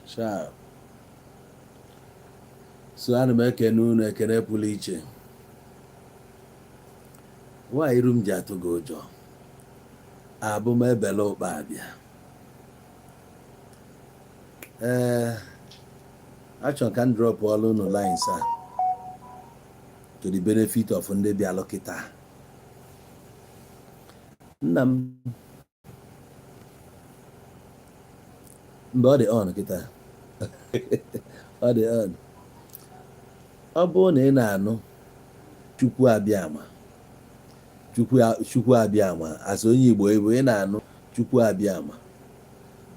Sharp. So ana m ekene unu ekene pụrụ iche. Nwaanyị iru m ji atụ gị ụjọ. Abụ m ebele ụkpa abịa. Ee, achọrọ ka m drop ọlụ unu lines a to the benefit of ndị bịalụ kịta. Nna m, mgbe ọ dị on kịta, ọ dị on. Ọ bụrụ na ị na-anụ Chukwu Abịama, Chukwu Abịama, as onye Igbo ị bụ, ị na-anụ Chukwu Abịama,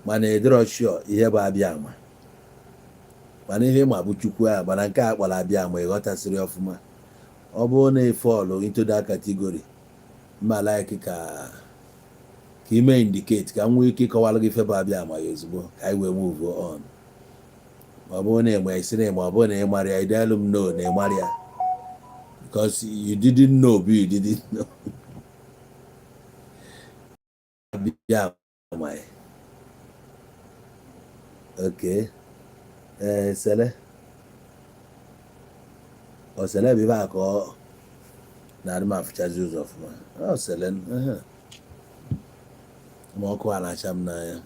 mana ị dịrọ sure ihe bụ Abịama, mana ihe ma bụ Chukwu a, mana nke a kpọrọ Abịama ị ghọtasịrị ọfụma. Ọ bụrụ na ị fall into that category, mma like ka ime indicate ka m nwee ike ịkọwara gị ife bụ Abịama ya ozugbo, ka anyị wee move on. Ma ọ bụrụ na ị ma, isi na ma ọ bụrụ na ị mara ya, ideelu m no na ị mara ya, because you didn't know bụ you didn't know. Abịama, okay. Ee, sele osele bụ ife a ka ọ na-adị m afụchazi ụzọ ọfụma. Ọ sele ma ọkụ a na-acha m n'anya.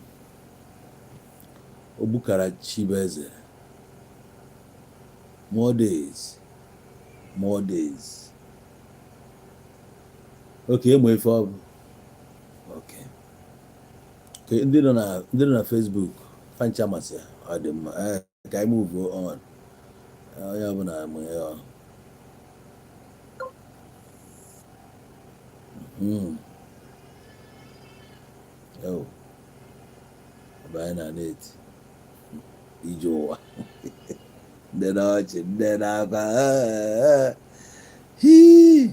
Ogbukara Chibeze, more days, more days. Okay, ịmụ ife ọ bụ. Okay, ndị nọ na Facebook fancha masị ya, ọ dị mma. Ee, ka anyị move on. Onye ọbụla mụ ya. Oh, ebe anyị na na-eti ije ụwa, ndị na-ọchị, ndị na-akwa hii.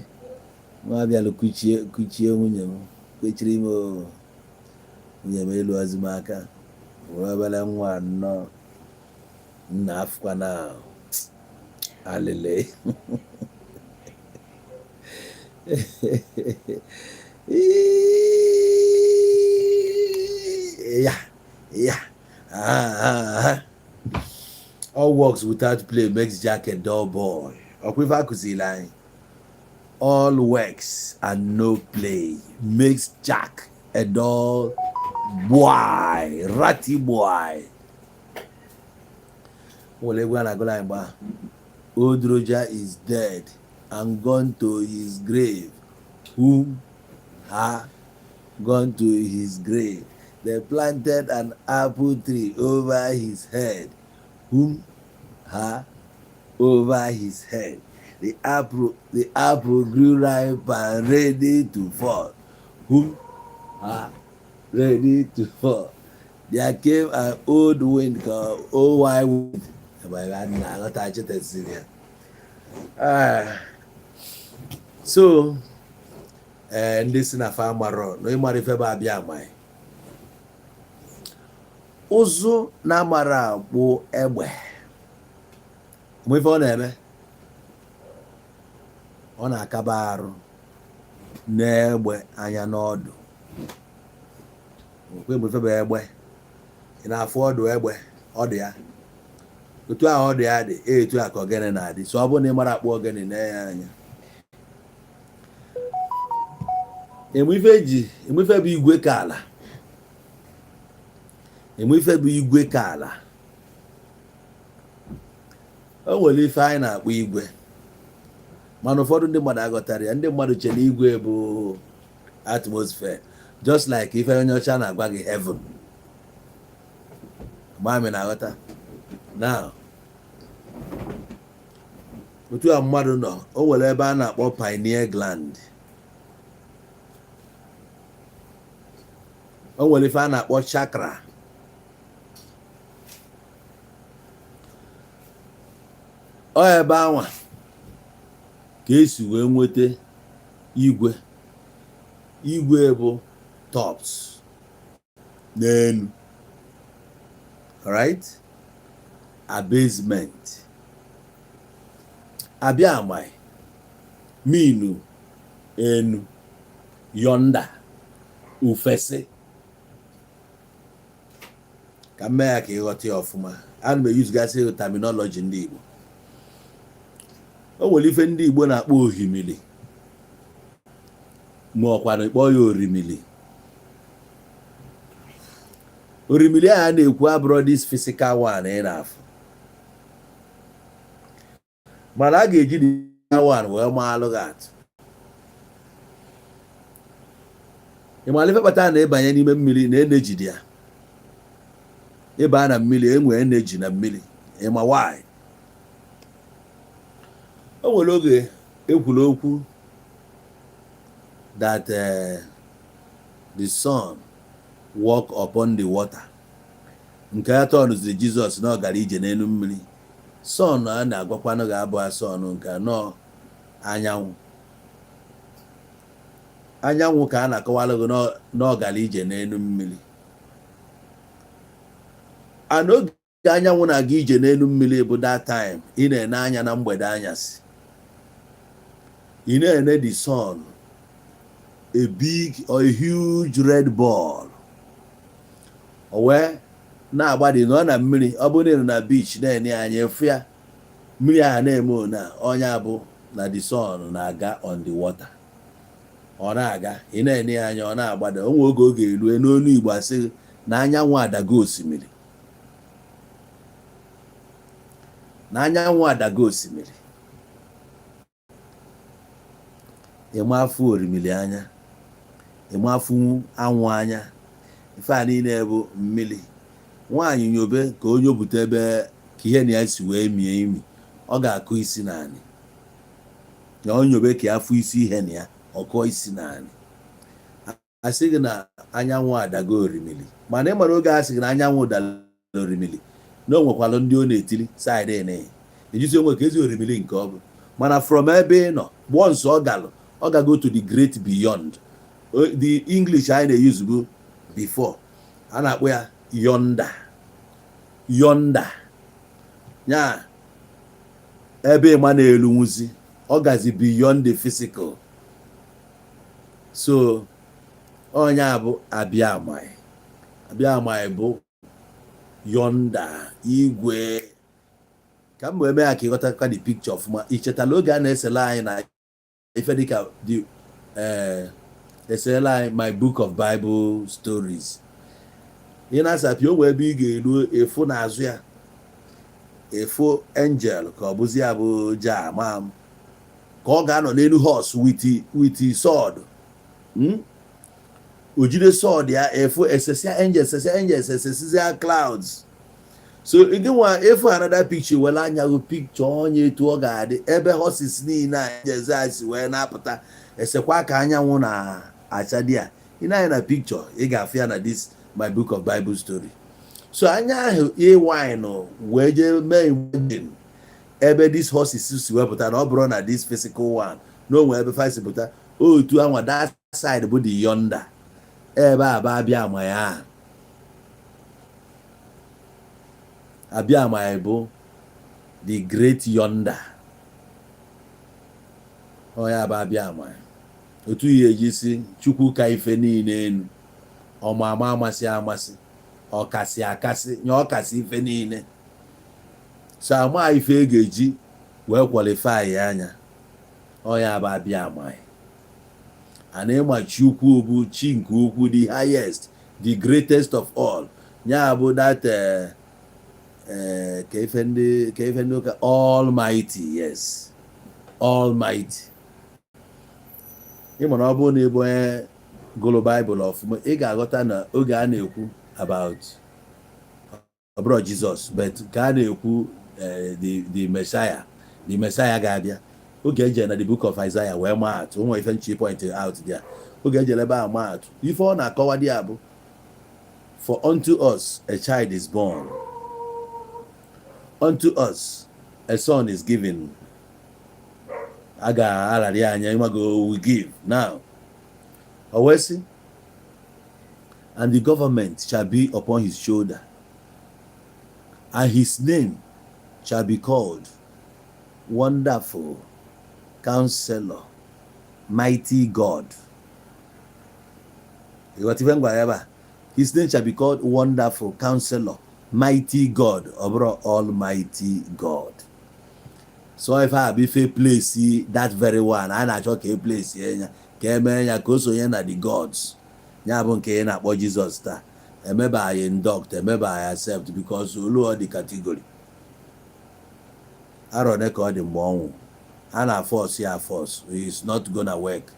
Nwa abịalụ kuchie kuchie nwunye m, kwechiri m o. Nwunye m elu ozi m aka were obere nwa nnọọ nna afụkwa na alịlị. Ya all works without play makes Jack a dull boy. Ọkwa ife akụziri anyị, all works and no play makes Jack a dull boy, ratty boy. Nwere egwu a na-agụrụ anyị mgbe ahụ. Old Roger is dead and gone to his grave. Whom ha gone to his grave. They planted an apple tree over his head. Whom ha over his head. The apple grew ripe and ready to fall. Whom ha ready to fall. There came an old wind called old wild wind. Na-aghọta chetasịrị ya. So ee, ndị si na fa marọ na ịmara ife bụ abịa amaghị ụzụ na-amara akpụ egbe mgbe ife ọ na-eme, ọ na-akaba arụ na-egbe anya n'ọdụ. Okwe mgbe ife bụ egbe, ị na-afụ ọdụ egbe, ọdụ ya otu ahụ ọdụ ya dị, etu a ka ogene na-adị. So ọ bụrụ na ị mara akpụ ogene na ya anya, enwe ife eji enwe ife bụ igwe ka ala, enwe ife bụ igwe ka ala. O nwere ife anyị na-akpọ igwe, mana ụfọdụ ndị mmadụ aghọtara ya. Ndị mmadụ che na igwe bụ atmosphere, just like ife onye ọcha na-agwa gị heaven. Mami na-aghọta now, otu a mmadụ nọ, o nwere ebe a na-akpọ pineal gland, o nwere ife a na-akpọ chakra. Ọ ebe anwa ka esi wee nweta igwe. Igwe bụ tops n'elu, right, abasement. Abịa amaghị minu enu yonda ufesi ka Ka m mee ya ka ịghọta ya ọfụma, ana m eyuzugasị terminology ndị Igbo. O nwere ife ndị Igbo na-akpọ ohimili, ma ọkwanụ kpọọ ya orimili. Orimili ahụ a na-ekwu abụrọ this physical one ị na-afụ, mana a ga-eji the one wee maalụ gị atụ. Ị maara ife kpatara na ịbanye n'ime mmiri na energy dị ya? Ịba na mmiri, enwe energy na mmiri. Ịma why? O nwere oge ekwuru okwu that the sun walk upon the water, nke ya tọnụziri Jizọs na ọ gara ije n'elu mmiri. Sun a na-agwakwanụ gị abụ sun nke nọ anyanwụ. Anyanwụ ka a na-akọwalụ gị na ọ gara ije n'elu mmiri. And oge anyanwụ na-aga ije n'elu mmiri bụ that time ị na-ene anya na mgbede anyasị, ị na-ene the sun, a big or a huge red ball, o wee na-agbadi nọ na mmiri. Ọ bụrụ na ị nọ na beach na-ene anya, efu ya, mmiri ahụ na-eme ona ọnya bụ na the sun na-aga on the water. Ọ na-aga, ị na-ene ya anya, ọ na-agbada. O nwe oge ọ ga-erue, n'onu Igbo asị na anyanwụ adago osimiri, na anyanwụ adago osimiri. Ịma afụ orimili anya, ịma afụ anwụ anya, ife a niile bụ mmiri. Nwaanyị nyobe ka o nyopụta ebe ka ihe na ya si wee mie imi, ọ ga-akụ isi n'anị. Na o nyobe ka ya fụ isi ihe na ya, ọ kụọ isi n'anị. Asị gị na anyanwụ adago orimili, mana ị mara oge a sị gị na anyanwụ dara orimili, na o nwekwalụ ndị ọ na-etili side na ejizi onwe ka ezi orimili nke ọ bụ. Mana from ebe ị nọ, once ọ galụ, ọ gago to the great beyond. The English anyị na-eyuzu bụ before, a na-akpọ ya yonder. Yonder ya ebe ịma na-elu nwuzi, ọ gazi beyond the physical. So onye a bụ Abịamai. Abịamai bụ yonder igwe. Ka m wee mee ya ka ịghọtakwa the picture ọfụma, i chetala oge a na-esele anyị na ife dịka the esela anyị My Book of Bible Stories, ị na-asapị, o nwee ebe ị ga-eru, efu n'azụ ya, efu angel, ka ọ bụzi ya bụ ja ma m ka ọ ga-anọ n'elu horse with sword. O jide sword ya, efu esesia angel, sesia angel, sesesizia clouds. So gị nwa efu another picture, were anya gị picture onye etu ọ ga-adị, ebe horses niile a, angels a si wee na-apụta, esekwa ka anyanwụ na-acha di ya. Ị na-anya na picture, ị ga-afụ ya na this My Book of Bible Story. So anya ahụ ịwine wee jee mee imagine ebe this horses si wepụta, na ọ bụrụ na this physical one na onwe ebe fa si pụta otu anwa, that side bụ the yonder, ebe a bụ Abịama ya. Abịama bụ the great yonder. Ọ ya bụ Abịama. Otu ihe eji si Chukwu ka ife niile enu, ọma ama amasị amasị, ọkasị akasị nye ọkasị ife niile. So ama ife e ga-eji wee qualify ya anya, ọ ya bụ Abịama. And ịma Chukwu bụ chi nke ukwu, the highest, the greatest of all, ya bụ that ka ife ndị ụka almighty. Yes, almighty. Ị mara ọ bụrụ na ị bụ onye gụrụ Baịbụl ọfụma, ị ga-aghọta na oge a na-ekwu about, ọ bụrụ Jizọs, but ka a na-ekwu the Messiah, the Messiah ga-abịa, oge eje na the Book of Isaiah wee maa atụ, nwe ife nchi point out there. Oge ejere ebe a maa atụ, ife ọ na-akọwa dị ya bụ, "For unto us a child is born, unto us a son is given." A ga-ararị anya ịmago, we give now. O wee sị, "And the government shall be upon his shoulder, and his name shall be called Wonderful Counselor, Mighty God." Ịghọta ife m gwara ebe a? "His name shall be called Wonderful Counselor, Mighty God, ọ bụrụ Almighty God. So ife a bụ ife place, that very one a na-achọ ka e place ya, ka emee ya ka o sonye na the gods, ya bụ nke ị na-akpọ Jizọs taa. Emeba anyị induct, emeba anyị accept, because olu ọ dị category arọ one ka ọ dị mgbe ọ nwụ. A na-force ya force, is not gonna work.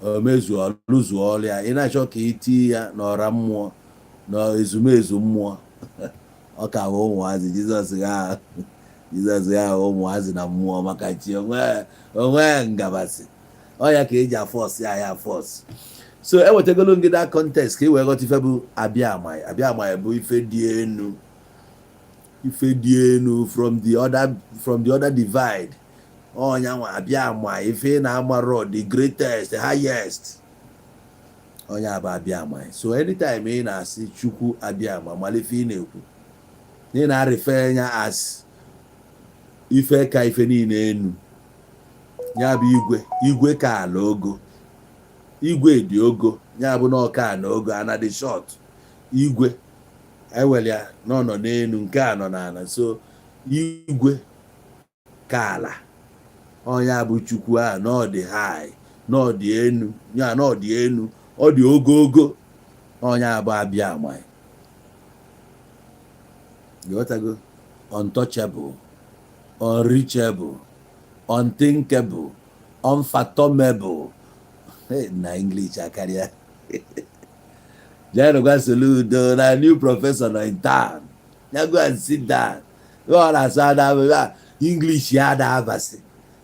O mezuo, lụzuo ọrụ ya. Ị na-achọ ka ị tii ya n'ọra mmụọ na ezumezu mmụọ, ọ ka bụ ụmụazị. Jizọs ga, Jizọs ga ụmụazị na mmụọ, maka chi onwe onwe ngabasị ọ ya ka eji a-force ya, ya force. So ewetagolo ngị that context ka ị wee ghọta ife bụ Abịama. Abịama bụ ife dị enu, ife dị enu from the other divide. Ọnya nwa Abịama, ife na-amarọ, the greatest, highest. Onye abụ Abịama. So anytime ị na-asị Chukwu Abịama, mara ife ị na-ekwu, na ị na-arịfe ya as ife ka ife niile enu. Ya bụ igwe, igwe ka ala ogo, igwe dị ogo, ya bụ na ọka na ogo ana dị short. Igwe ewere ya na ọ nọ n'elu, nke a nọ n'ala. So igwe ka ala, ọnya bụ Chukwu a, na ọ dị high, na ọ dị enu, ya na ọ dị enu, ọ dị ogogo. Ọnya bụ Abịama. Ghọtago? Untouchable, unreachable, unthinkable, unfathomable. Hey, na English akarịa. Jee gwa Soludo na new professor nọ in town, ya go and sit down. Ọ na-asụ ada English ya ada abasị,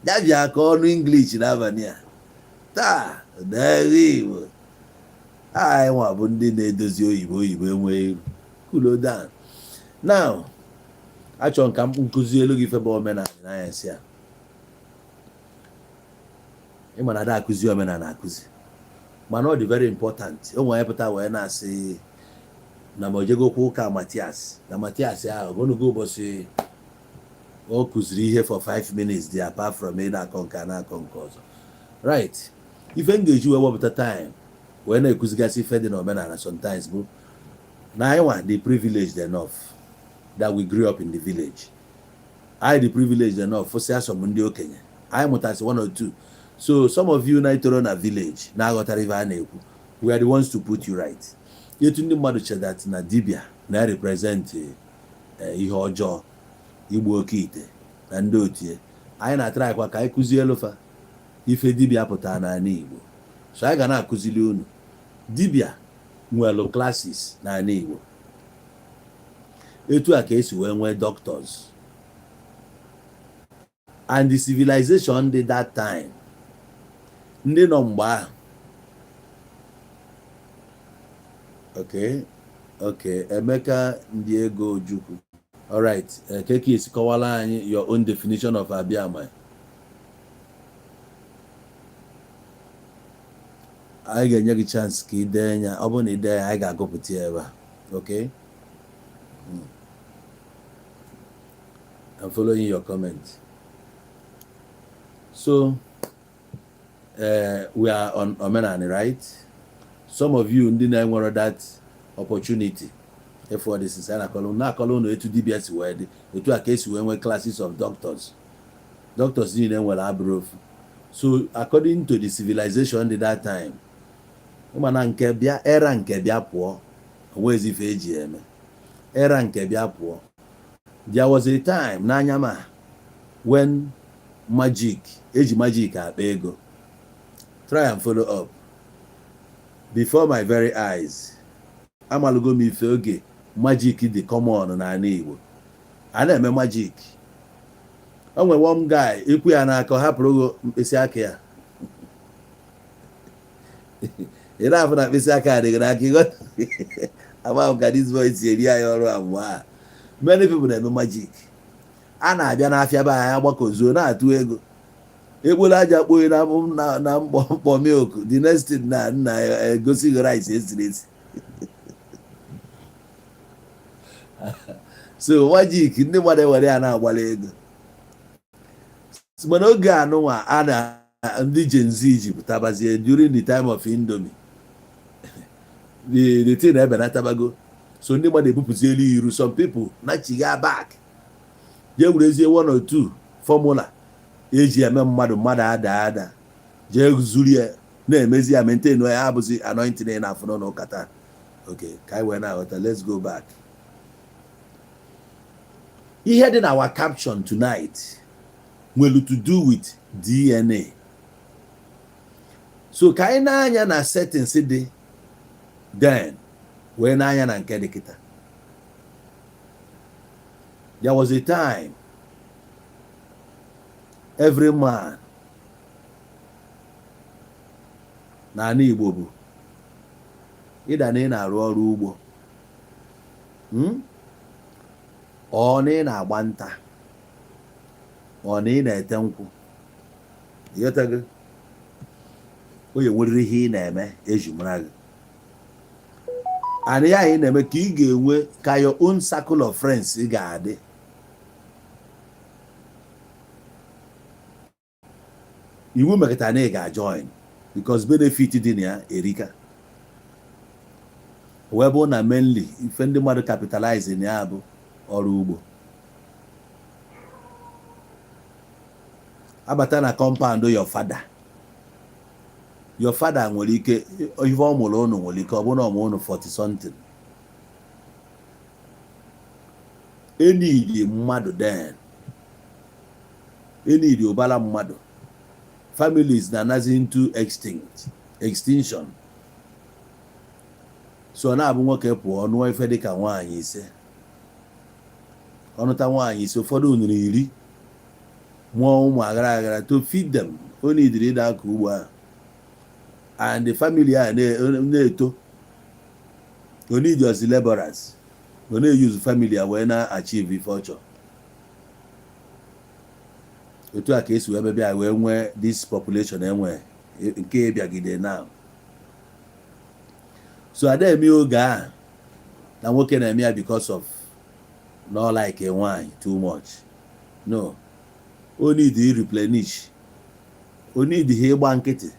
ya bịa ka ọnụ English n'abalị a taa n'eghe Igbo. Anyị nwa bụ ndị na-edozi oyibo, oyibo enweghị. Cool down now. Achọrọ m ka m nkụzi elu gị ife bụ omenala n'anyasị a. Ịma na ada akụzi omenala akụzi, mana ọ dị very important. O nwere pụta wee na-asị na ma ojegokwa ụka Matias, na Matias ahụ ogologo ụbọchị ọ kụziri ihe for 5 minutes dị apart from ị na-akọ nke a na-akọ nke ọzọ, right? Ife m ga-eji wee wepụta time wee na-ekụzigasị ife dị n'omenala sometimes bụ na anyị nwa dị privileged enough that we grew up in the village. Anyị dị privileged enough fụsịa some ndị okenye, anyị mụtasị one or two. So some of you na-etoro na village na-aghọtara ife a na-ekwu, we are the ones to put you right. Etu ndị mmadụ che that na dibịa na-represent ihe ọjọọ, igbu oke ite na ndị otie, anyị na-atara akwa ka anyị kụzie elufa ife dibịa pụtara n'ala Igbo. So anyị ga na-akụzili unu dibịa nwelu classes n'ala Igbo, etu a ka esi wee nwee doctors and the civilization dị that time, ndị nọ mgbe ahụ. Okay, Emeka ndị ego Ojukwu. Alright, keke esi kọwara anyị your own definition of Abịama. Anyị ga-enye gị chance ka ị dee ya. Ọ bụrụ na ị dee ya, anyị ga-agụpụta ya ebe a. Okay, I'm following your comment. So we are on omenani, right? Some of you ndị na-enwero that opportunity ịfụ this, a na-akọrọ na-akọrọ unu etu dibịa si wee dị, etu a ka esi wee nwee classes of doctors. Doctors niile nwere abụrụ ofu. So according to the civilization dị that time, mana nke bịa era nke bịa pụọ, onwezi ife eji eme era nke bịa pụọ. There was a time n'anya ma when magic, eji magic akpa ego. Try and follow up. Before my very eyes, amalụgo m ife oge magic dị common n'ala Igbo. A na-eme magic. O nwere one guy, ikwu ya n'aka, ọ hapụrụ gị mkpịsị aka ya. Ị na-afụ na mkpịsị aka adịghị n'aka. Ịghọta ama m ka this boy si eri anyị ọrụ abụọ a. Many people na-eme magic. A na-abịa n'afịa be anyị, agbakọzuo na-atụ ego, ekporo aja kpoye na mkpọ mkpọ milk. The next thing, na nna egosi gị rice esiri esi. So magic, ndị mmadụ ewere ya na-agbara ego. Mana oge anụnwa a na ndị Gen Z ji pụtabazie, during the time of Indomie, the thing ebenatabago. So ndị mmadụ ebupụzielu iru, some people na-chigha back, jee werezie one or two formula eji eme mmadụ, mmadụ ada ada, jee zuru ya, na-emezi ya, maintain ya, abụzi anointing ị na-afụ n'ụka taa. Okay, ka anyị wee na-aghọta, let's go back. Ihe dị na our caption tonight nwere to do with DNA. So ka anyị na-anya na settings dị then, wee na-anya na nke dị kịta. There was a time every man n'ala Igbo bụ ịda na ị na-arụ ọrụ ugbo, Ọ na ị na-agba nta, ọ na ị na-ete nkwụ, ịghọtago? Onye nweriri ihe ị na-eme eji mara gị, and ya ị na-eme ka ị ga-enwe ka your own circle of friends ị ga-adị. Iwu mekọta na ị ga-join because benefit dị na ya erika. Wee bụ na mainly ife ndị mmadụ capitalize na ya bụ ọrụ ugbo. Abata na compound your father, your father nwere ike ife ọ mụrụ ụnụ nwere ike ọ bụrụ na ọ mụrụ ụnụ 40 something. Enidi mmadụ then, enidi ụbara mmadụ. Families na-anazi into extinction. So ọ na-abụ nwoke pụọ nụọ ife dịka nwaanyị ise, ọnụta nwaanyị ise, ụfọdụ nụrụ 10, mụọ ụmụ aghara aghara. To feed them, o nidiri ịda aka ugbo ahụ, and the family a na-eto, o need ozi laborers, ọ na-use family a wee na-achieve ife ọ chọrọ. Otu a ka esi wee mebia wee nwee this population enwe nke bịagide now. So ada eme oge ahụ na nwoke na-eme ya because of no like a nwaanyị too much. No, o need replenish, o need ha ịgba nkịtị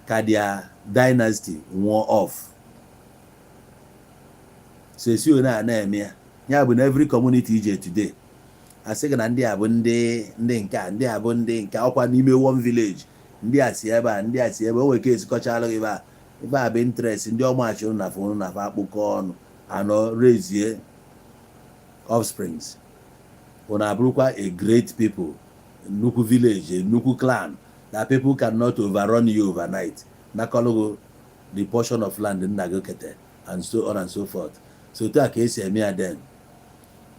ka their dynasty nwụọ off. So esi one a na-eme ya, ya bụ na every community ije today, asị gị na ndị a bụ ndị nke a, ndị a bụ ndị nke ọkwa n'ime one village, ndị a si ebe a, ndị a si ebe o nwere ka esikọchalụ gị ebe a. Ebe a bụ interest ndị ọmachi ụnụ na fụ na fa akpụkọ ọnụ anọ rezie offsprings, ụnụ abụrụkwa a great people, nnukwu village, nnukwu clan that people cannot overrun you overnight, nakọlụgụ the portion of land nna gị kete, and so on and so forth. So otu a ka esi eme ya then.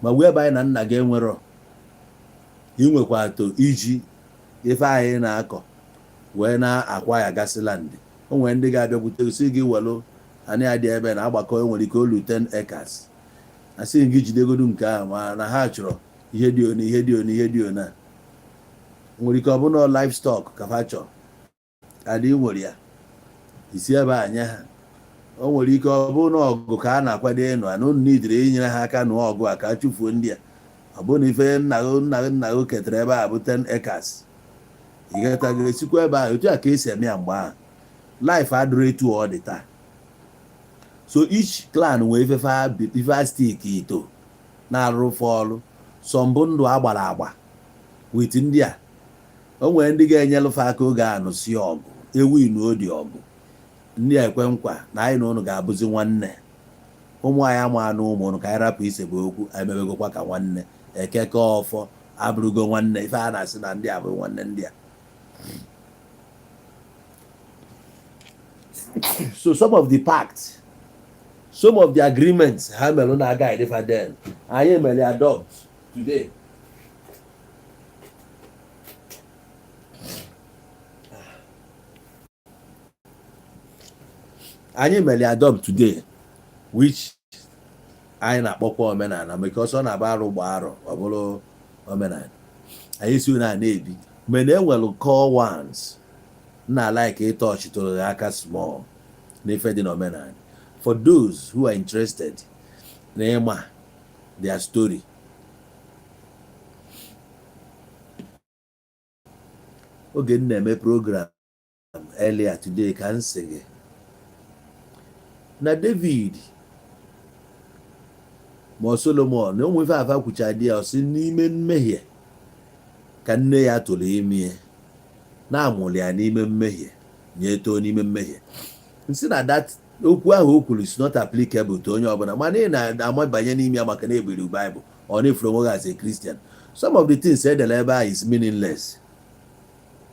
Ma whereby na nna gị enwerọ, ị nwekwa to iji ife anyị na-akọ wee na-akwa ya gasị land. O nwere ndị ga-abịakwute si gị welụ anyị adị ebe na agbakọ, enwere ike olu 10 acres, asị gị jidegodu nke ahụ, ma na ha chọrọ ihe dị one, ihe dị one, ihe dị one a nwere ike ọ bụ na livestock ka fa chọrọ, adị nwere ya isi ebe a nye ha. O nwere ike ọ bụ na ọgụ ka a na-akwado ịnụ, ana unu nidiri inyere ha aka nụọ ọgụ a ka a chụfuo ndị a. Ọ bụrụ na ife nna gị nna gị nna gị ketara ebe a bụ 10 acres, ị gatago esikwa ebe ahụ. Otu a ka esi eme ya mgbe ahụ. Life adịrọ etu ọ dị taa. So each clan nwee ife stick ito na-arụ ọrụ. Sọ mbụ ndụ agbara agba with ndị a, o nwere ndị ga-enyelụfe aka oge a nụsi ọgụ ewu inu odi ọgụ, ndị a ekwe nkwa na anyị na ụnụ ga-abụzi nwanne, ụmụ anyị ama anụ ụmụ ụnụ, ka anyị rapụ isebe okwu, anyị mebegokwa ka nwanne, ekeke ọfọ abụrụgo nwanne. Ife a na-asị na ndị a bụ nwanne ndị a. So some of the pacts, some of the agreements ha mere na guide for then, anyị mere adopt today. Anyị mere adopt today, which anyị na-akpọkwa omenala, because ọ na-aba arụ gba arọ ọ bụrụ omenala. Anyị si na na-ebi mgbe na enwere core ones na like ịtọchị tụrụ aka small n'ife dị n'omenala. For those who are interested na ịma their story, oge m na-eme program earlier today ka m sị gị na David Ma ọ Solomon na ụmụ ife afa kwucha di ya, ọ sị n'ime mmehie ka nne ya tụrụ ime, na-amụrụ ya n'ime mmehie, nye too n'ime mmehie. Nsị na that okwu ahụ o kwuru is not applicable to onye ọbụla, mana ị na-amabanye n'ime ya maka na ebiri Bible, ọ na-efuru onwe gị as a Christian. Some of the things edere ebe ahụ is meaningless.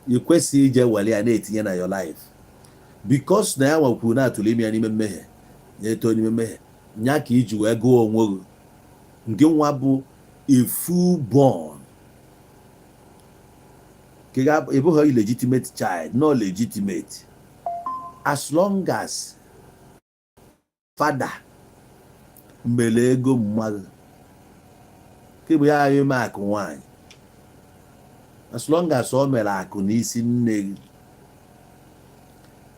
Ị kwesịghị ije were ya na-etinye na your life, because na ya nwekwuru na-atụrụ ime ya n'ime mmehie, nye too n'ime mmehie, nya ka iji wee gụọ onwe gị nke nwa bụ a full born. Ị bụghị illegitimate child, no, legitimate, as long as father mere ego mmadụ kebụ ya ime akụ nwaanyị, as long as o mere akụ n'isi nne gị,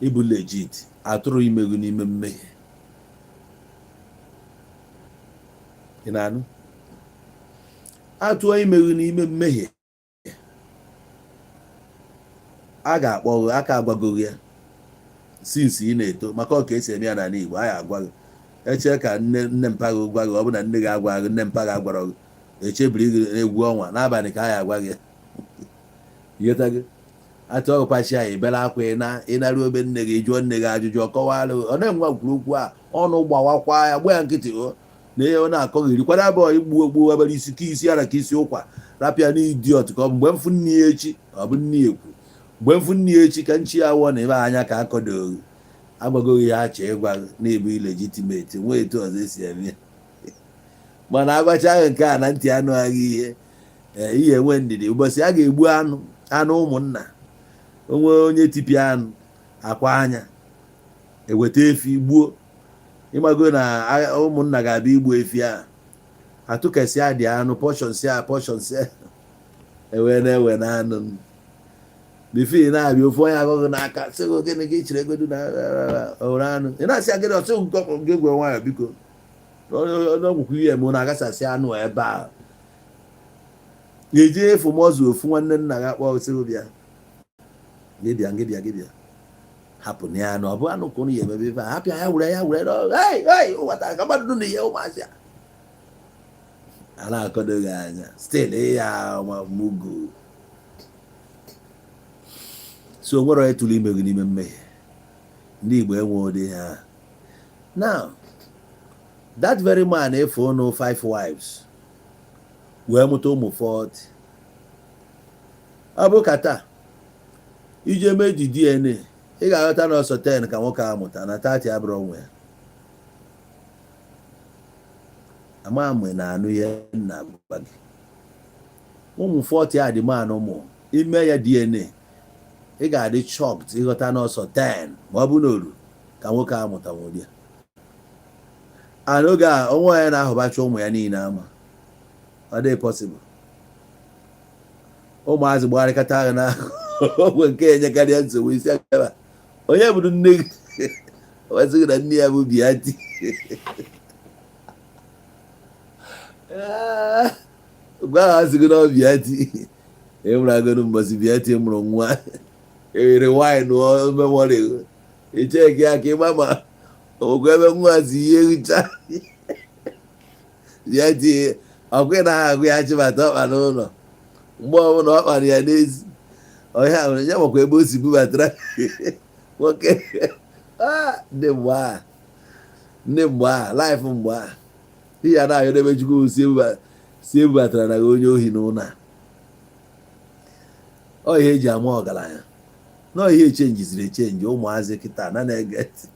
ịbụ legit. Atụrụ ime gị n'ime mmehie. Ị na-anụ? Atụọ ime gị n'ime mmehie, a ga-akpọ gị aka, agwagoghị ya since ị na-eto, maka ọ ka esi eme ya n'ala Igbo. A ga-agwa gị, eche ka nne nne mpa gị gwa gị. Ọ bụ na nne gị agwa gị, nne mpa gị agwara gị, echebiri gị n'egwu ọnwa n'abalị ka a ga-agwa gị. Ịghọta gị? Atụ ọgụkwachi anyị bere akwa, ị na ịnara obe nne gị, jụọ nne gị ajụjụ, ọ kọwara. Ọ na-enwe kwuru okwu a, ọnụ gbawakwa ya, gba ya nkịtị, o na ihe ọ na-akọghị rikwara abụọ igbu ogbu ebere isi ka isi ara ka isi ụkwa rapịa n'idiot, ka ọ bụ mgbe mfụ nne ya echi, ọ bụ nne ya ekwu mgbe mfụ nne ya echi ka nchi ya wụọ na ebe anya ka akọdoghị agwagoghị ya achọ ịgwa na-ebu illegitimate. Nwee etu ọzọ esi eme ya, mana agwacha ahụ nke a na ntị anụ aghị ihe. Ee, ihe enwe ndidi. Ụbọchị a ga-egbu anụ, anụ ụmụnna onwe onye tipịa anụ akwa anya, eweta efi gbuo. Ịmago na ụmụnna ga-abịa igbu efi a, atụkasịa dị anụ, portion sia, portion sia, ewe na-ewe na anụ. Before ị na-abịa, ofu onye agụghị n'aka sị gị, "Gịnị ka ị chere egodu na owere anụ?" Ị na-asị ya, "Gịnị?" Ọsị gị gwe nwayọ, biko, n'ọgwụkwa ihe mụ na-agasasị anụ ebe a ga-eji efu m ọzọ. Ofu nwanne nna gị akpọ, sị gị, "Bịa, gị bịa, gị bịa, gị bịa, hapụ na ya anụ. Ọ bụ anụ ka unu ya emebe ebe a. Hapụ ya, ya were ya, were." Hey, hey, nwata ka mmadụ na ihe ụmụazị a a na-akọdo gị anya still ya mugu. So nwere onye tụrụ ime gị n'ime mmehie. Ndị Igbo enwe ụdị ha. Now, that very man efe ụnụ five wives wee mụta ụmụ 40. Ọ bụ ka taa ije mee di DNA, ị ga-aghọta na ọsọ 10 ka nwoke a mụta na 30 abụrụ onwe ya. Ama mgbe na-anụ ihe nna gwa gị. Ụmụ 40 a dị man ụmụ ime ya DNA, ị ga-adị shocked ịghọta n'ọsọ 10 ma ọ bụ na oru ka nwoke a mụta nwụrụ ya. And oge a onwe ya na-ahụbacha ụmụ ya niile ama, ọ dị possible ụmụazị gbagharịkọta ahụ na ogwe nke enyekarịa nsogbu isi akaba. Onye bụrụ nne gị wesịghị na nne ya bụ Biati gwa ha, sị gị na ọ Biati ịmụrụ agụrụ. Mbọsị Biati mụrụ nwa, ewere wine memory icheki ya ka ịgba ma ogwe ebe nwa si ihe hicha Biati ọkwa na agụ ya chịbata ọkpa n'ụlọ. Mgbe ọbụla ọ kpara ya n'ezi ọhịa nwere ya, makwa ebe o si bubatara nwoke. Ndị mgbe a, ndị mgbe a, life mgbe a, ihe a na-ayọ n'ebe Chukwu si ebubatara na onye ohi n'ụlọ a. Ọ ihe eji ama ọgaranya na ihe echenjiziri echenji. Ụmụazị kịta na na-ege ntị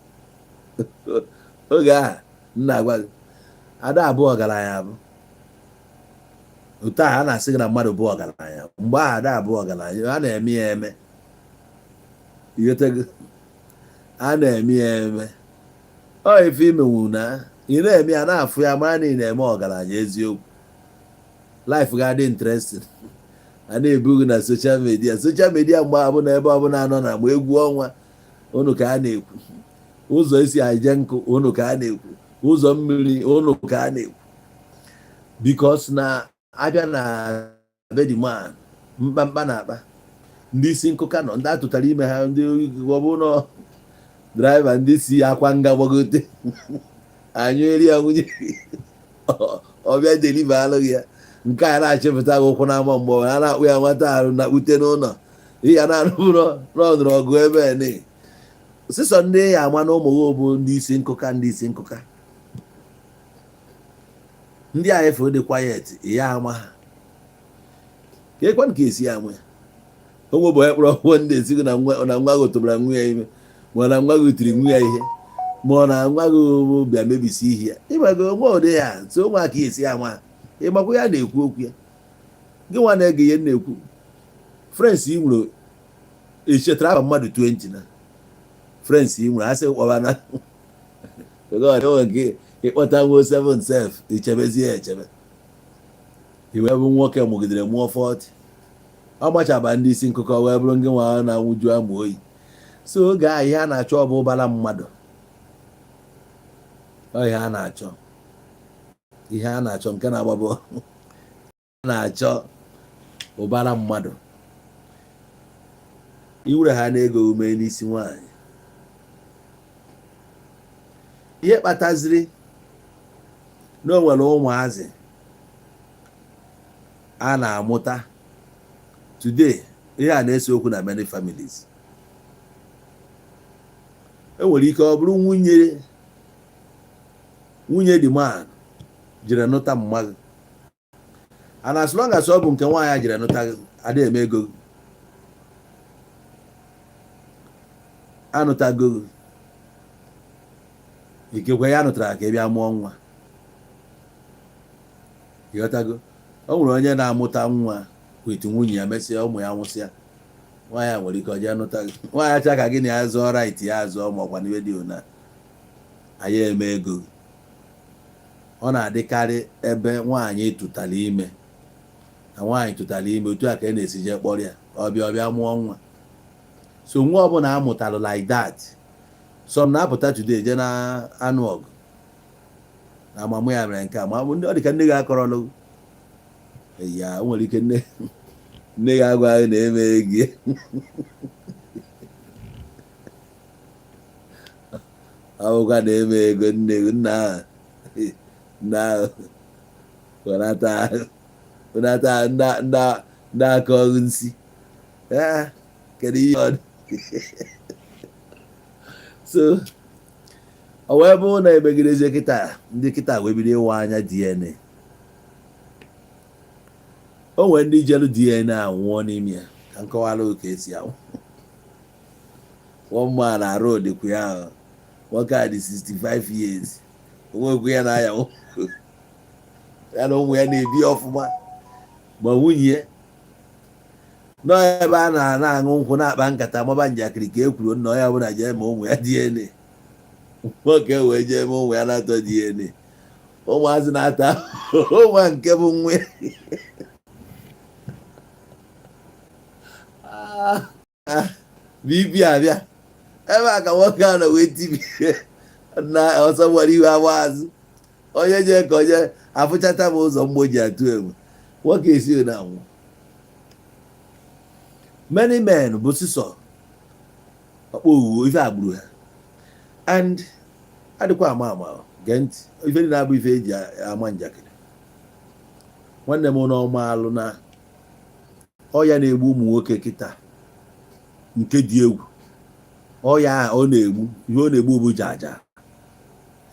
oge a nna agwa gị, ada abụ ọgaranya abụ otu a a na-asị gị na mmadụ bụ ọgaranya. Mgbe ahụ ada abụ ọgaranya, a na-eme ya eme. Ịghọtago? A na-eme ya eme. Ọ ife imenwu na ị na-eme ya, na-afụ ya, mara na ị na-eme ọgaranya eziokwu. Life ga-adị interesting. A na-ebu gị na social media. Social media mgbe abụ na ebe ọbụla nọ na ma egwu ọnwa unu ka a na-ekwu, ụzọ esi aje nkụ unu ka a na-ekwu, ụzọ mmiri unu ka a na-ekwu, because na abịa na bediman mkpamkpa na-akpa ndị isi nkụka nọ, ndị atụtara ime ha, ndị ọbụna driver, ndị si akwa nga gbagote anyụ eri ya nwunye. Ọ bịa deliver alụghị ya. Nke a na-achịpụta gị ụkwụ n'ama mgbe a na-akpụ ya nwata arụ na kpute n'ụlọ ihe na-anụ n'ọnụrụ ọgụ ebe ni sịsọ ndị ya ama na ụmụ gị bụ ndị isi nkụka, ndị isi nkụka, ndị a efu dị quiet ya ama ha ka ekwe ka esi ama ya. Onwe bụ onye kpọrọ ọgwụ ndị esi gị na nwa gị tụbara nwa ya ime, ma ọ na nwa gị tiri nwa ya ihe, ma ọ na nwa gị bịa mebisi ihe ya. Ịgbago onwe ụdị ya so ụmụaka esi ama ha. Ịgbakwa ya na-ekwu okwu ya, gị nwa na-ege ihe na-ekwu. Friends ị nwere, echetara aba mmadụ 20 na friends ị nwere, asị kpọba na nke ịkpọta nwo 7 sef, ichebezie ya echebe. Iwe bụ nwoke mụgidere mụọ 40, ọ gbachaba ndị isi nkụkọ wee bụrụ ndị nwa na-anwụju amụ oyi. So oge ahụ, ihe a na-achọ ọ bụ ụbara mmadụ. Ọ ihe a na-achọ, ihe a na-achọ nke na-agbabọ a na-achọ ụbara mmadụ. Iwere ha na-ego ume n'isi nwaanyị, ihe kpataziri na o nwere ụmụazị a na-amụta today, ihe a na-ese okwu na many families. Enwere ike ọ bụrụ nwunye the man jere nụta mmadụ, and as long as ọ bụ nke nwaanyị jere nụta gị, ada eme ego anụtago gị. Ikekwe ya nụtara ka ị bịa mụọ nwa, ịghọtago? O nwere onye na-amụta nwa with nwunye ya, mesịa ụmụ ya nwụsịa, nwaanyị nwere ike ọ jee nụta gị. Nwaanyị acha ka gị na ya zụọ right ya azụọ, ma ọkwa n'iwe dị na anyị eme ego. Ọ na-adịkarị ebe nwaanyị tụtara ime, na nwaanyị tụtara ime, otu a ka ị na-esi jee kpọrọ ya, ọbịa mụọ nwa. So nwa ọbụla amụtalụ like that, some na-apụta today jee na anụ ọgụ na amamụ ya mere nke a. Ma ndị ọ dị ka nne gị akọrọlụ ya, o nwere ike nne gị agwa gị na-eme gị ọbụkwa na-eme ego nne gị nna ahụ wenata ndị aka ọrụ nsi. Kedu ihe ọ dị? So ọ wee bụrụ na emegidezie kịta, ndị kịta wee bido ịwa anya DNA. O nwere ndị jelu DNA nwụọ n'ime ya. Ka nkọwara ka esi anwụ. One man arụ dịkwa ya ahụ. Nwoke a dị 65 years, onwekwu ya na-aya, ya na ụmụ ya na-ebi ọfụma, ma nwunye ya nọ ebe a na-aṅụ nkwụ, na-akpa nkata, maba njakịrị, ka e kwuru nna ya ọbụla jee ma ụmụ ya DNA. Nwoke wee jee ma ụmụ ya na-atọ DNA, ụmụazị na-ata ụmụ nke bụ nwa BP abịa ebe a ka nwoke a nọ wee tibie na ọsọ gbara iwe agba azụ. Onye jee ka onye afụchata m ụzọ mgbo ji atụ egwu, nwoke esi na anwụ. Many men bụ sisọ ọkpọ owuwe ife agburu ha and adịkwa ama ama. Gee ntị, ife dị na-abụ ife eji ama njakịrị. Nwanne m n'ọma alụ na ọya na-egbu ụmụ nwoke kịta nke dị egwu. Ọya a ọ na-egbu, ihe ọ na-egbu bụ jaja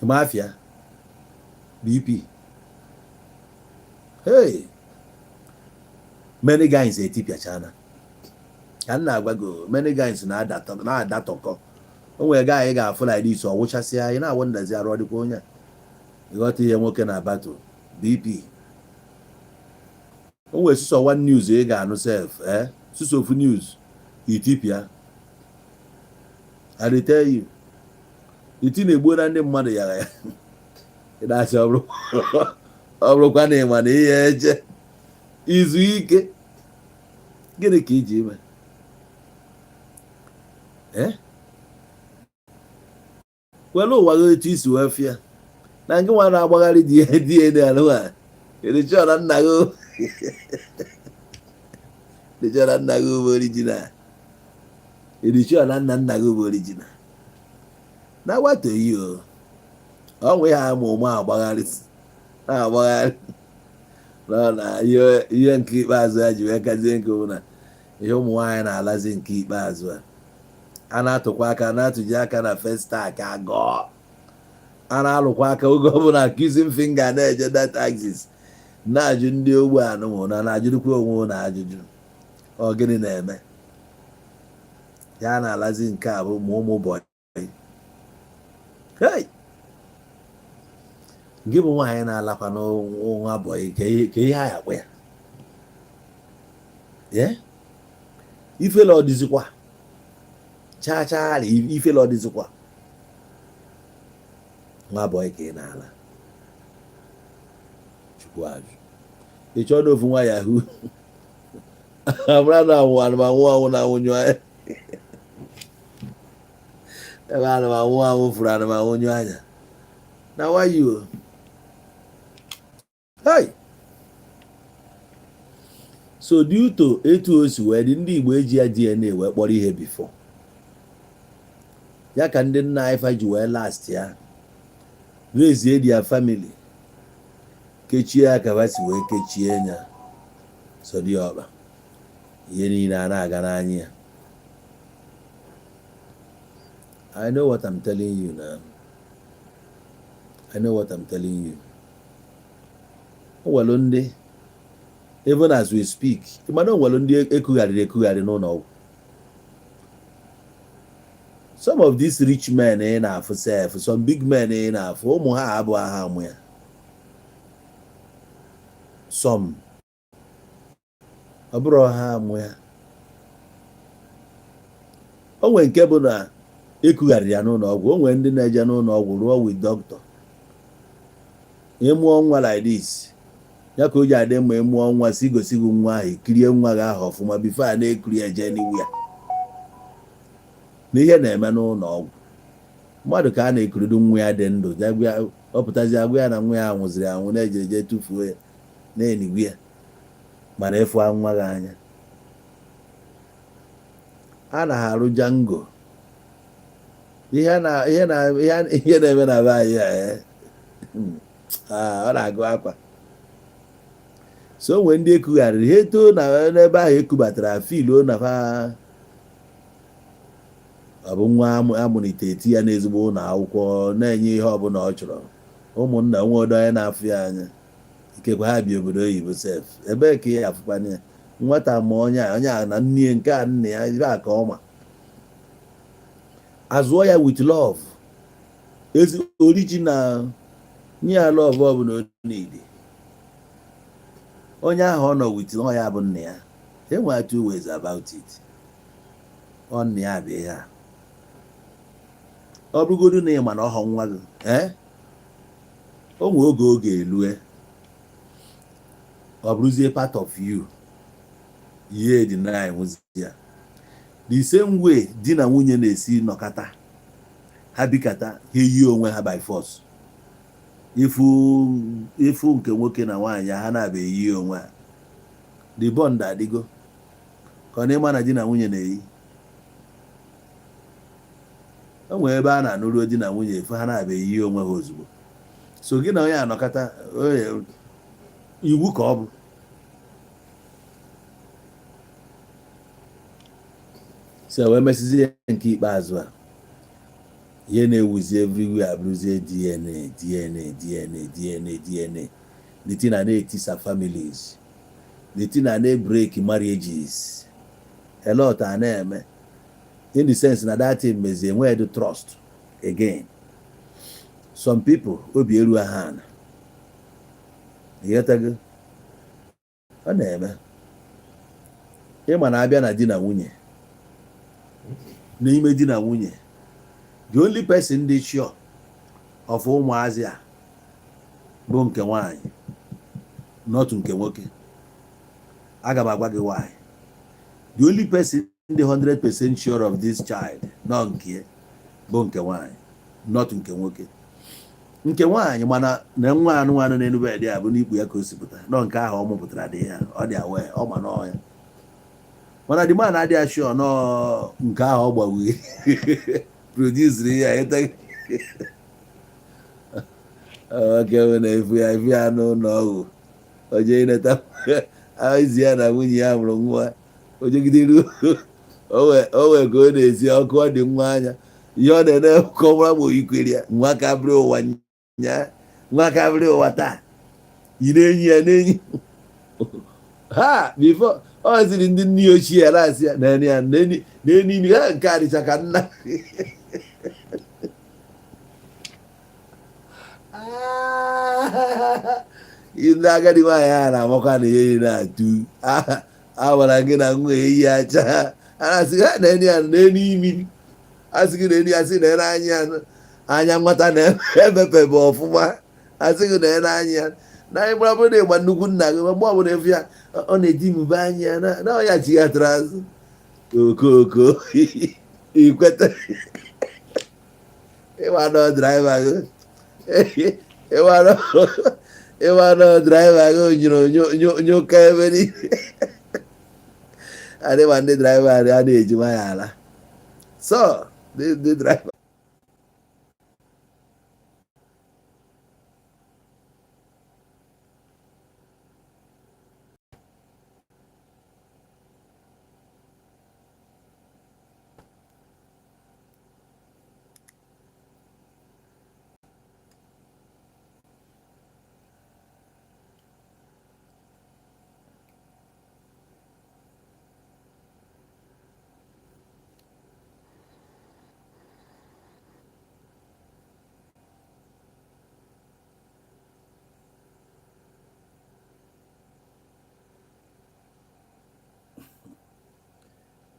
mafia BP. Hey, many guys etipịachana ka m na-agwa gị. Many guys na-adatọkọ. O nwere guy ị ga-afụ like this, ọ wụchasịa, ị na-awụ ndazi arụ. Ọ dịkwa onye a ịghọta ihe nwoke na battle BP. O nwere sụsọ one news ị ga-anụ sef, sụsọ ofu news itipịa. I dey tell you, iti na-egbuo na ndị mmadụ yara ya. Ị na-asị ọ bụrụkwa na ịma na ihe eche izu ike, gịnị ka iji ime? Were ụwa gị etu isi wee fịa na nke nwa na-agbagharị DNA alụwa. Ịdịchọ na nna gị, ịdịchọ na nna gị bụ original, ịdịchọ na nna nna gị bụ original na nwata oyi o ọnwụ ya ama ụmụ agbagharị. Na-agbagharị nọ na ihe nke ikpeazụ ya ji wee kazie nke bụ na ihe ụmụ nwaanyị na-alazi nke ikpeazụ a, a na-atụkwa aka, na-atụji aka na Festac agọọ, a na-alụkwa aka oge ọbụla, accusing finger na-eje that axis, na-ajụ ndị ogbe anụnwụ na na-ajụrụkwa onwe na ajụjụ, ọ gịnị na-eme ya na-alazi nke a bụ ma ụmụ boy. Hey! Gị bụ nwaanyị na-alakwa n'nwa boy, ka ihe a akpọ ya? Ee, ifele ọ dịzikwa chaa chaa, ifele ọ dịzikwa nwa boy ka ị na-ala. Chukwu ajụ ị chọọ n'ofu nwa yahoo amara na anwụ anụmanwụ anwụ na anwụnyụ anya ebe anụmanwụ anwụ fụrụ anụmanwụ nyụ anya na wayo. Hey! So due to etu o si wee dị, ndị Igbo eji ya DNA wee kpọrọ ihe before ya, ka ndị nna anyị fa ji wee last ya raise their family, kechie ya ka ha si wee kechie ya. So dị ọkpa ihe niile a na-aga n'anya ya. I know what I'm telling you now. I know what I'm telling you. O nwere ndị, even as we speak, mana o nwere ndị ekugharịrị ekugharị n'ụlọ ọgwụ. Some of these rich men ị na-afụ sef, some big men ị na-afụ, ụmụ ha abụ aha amụ ya. Some ọ bụrụ ha amụ ya. O nwere nke bụ na ekugharịrị ya n'ụlọ ọgwụ. O nwere ndị na-eje n'ụlọ ọgwụ rụọ with doctor. Ịmụọ nwa like this, ya ka o ji adị mma ịmụọ nwa, si gosi gị nwa ahụ, kirie nwa gị ahụ ọfụma before a na-ekuri eje n'iwu ya. Na ihe na-eme n'ụlọ ọgwụ, mmadụ ka a na-ekurido nwa ya dị ndụ, ọ pụtazi agwa ya na nwa ya nwụziri anwụ, na-eje eje tụfuo ya na-enigwu ya. Mana ịfụ nwa gị anya, a na ha arụ jango. Ihe na ihe na ihe na-eme na be anyị, ọ na-agụ akwa. So o nwere ndị ekugharịrị ha etoo na n'ebe ahụ ekubatara filuo na fa ọ bụ nwa amụlite, eti ya n'ezigbo ụlọ akwụkwọ, na-enye ihe ọbụla ọ chọrọ. Ụmụnna nwe odo onye na-afụ ya anya, ikekwe ha bi obodo oyibo sef, ebee ka ị afụkwana ya? Nwata ma onye a, onye a na nne nke a, nne ya ebe a ka ọ ma azụọ ya with love, ezi original, nye ya love ọbụla o need. Onye ahụ ọ nọ with ọ ya bụ nna ya, enwere two ways about it. Ọ nna ya bụ ihe a, ọ bụrụgodu na ị ma na ọghọ nwa gị, ee, o nwee oge oge elue, ọ bụrụzie part of you. Ihe deny nwụzi ya. The same way di na nwunye na-esi nọkata, ha bikata, ha eyi onwe ha by force. Ifu ifu nke nwoke na nwaanyị ha na-abịa eyi onwe ha, the bond adịgo ka ọ na-ịma na di na nwunye na-eyi. O nwere ebe a na-anụruo di na nwunye efu, ha na-abịa eyi onwe ha ozugbo. So gị na onye anọkata, iwu ka ọ bụ. So wee mesizie nke ikpeazụ a, ihe na-ewuzi everywhere abụrụzie DNA, DNA, DNA, DNA, DNA. The thing na na-etisa families, the thing na na-break marriages a lot. A na-eme in the sense na that thing mezie enweghị the trust again. Some people obi eru ha ana, ịghọtago? Ọ na-eme ịma na abịa na di na nwunye, n'ime di na nwunye, the only person dị sure of ụmụazị a bụ nke nwaanyị, not nke nwoke. Aga m agwa gị why. The only person dị 100% sure of this child nọ nke bụ nke nwaanyị, not nke nwoke. Nke nwaanyị mana na nwa anụ anụ n'elu bed ya bụ n'ikpu ya ka o si pụta nọ, nke ahụ ọ mụpụtara dị ya, ọ dị aware, ọ ma nọọ ya. Mana the man adịghị sure nọ nke ahụ ọ gbawughị produce ya. Nwoke bụ na efu ya efu ya n'ụlọ ọgwụ, o jee neta izi ya na nwunye ya mụrụ nwa, o jegide ruo o wee ka ọ na-esi ọkụ, ọ dị nwa anya, ihe ọ na-ene ka ọ mara ma oyikwere ya nwa ka bụrụ ụwa nya, nwa ka bụrụ ụwa taa, yi na-enyi ya na-enyi ha before ọ ziri ndị nne ochie ya na-asị ya na ya n'enu imi ha nke a dịcha ka nna. Ndị agadi nwaanyị a na-amakwa na ihe na-atụ a gwara gị na nwa eyi acha, a na-asị ha na-enu ya n'enu imi, asị gị na-enu ya, sị na anya ya anya nwata na-emepebe ọfụma, asị gị na anya ya na anyị gbara bụrụ na ịgba nnukwu nna gị mgbe ọbụla efu ya ọ na-eji mbe anya na ọ ya chighatara azụ okooko ikweta ịwa nọ driver gị, ịwa nọ driver gị nyụrụ nyụka ebe niile. Adịma ndị driver a na-eji nwayọ ala, so ndị driver.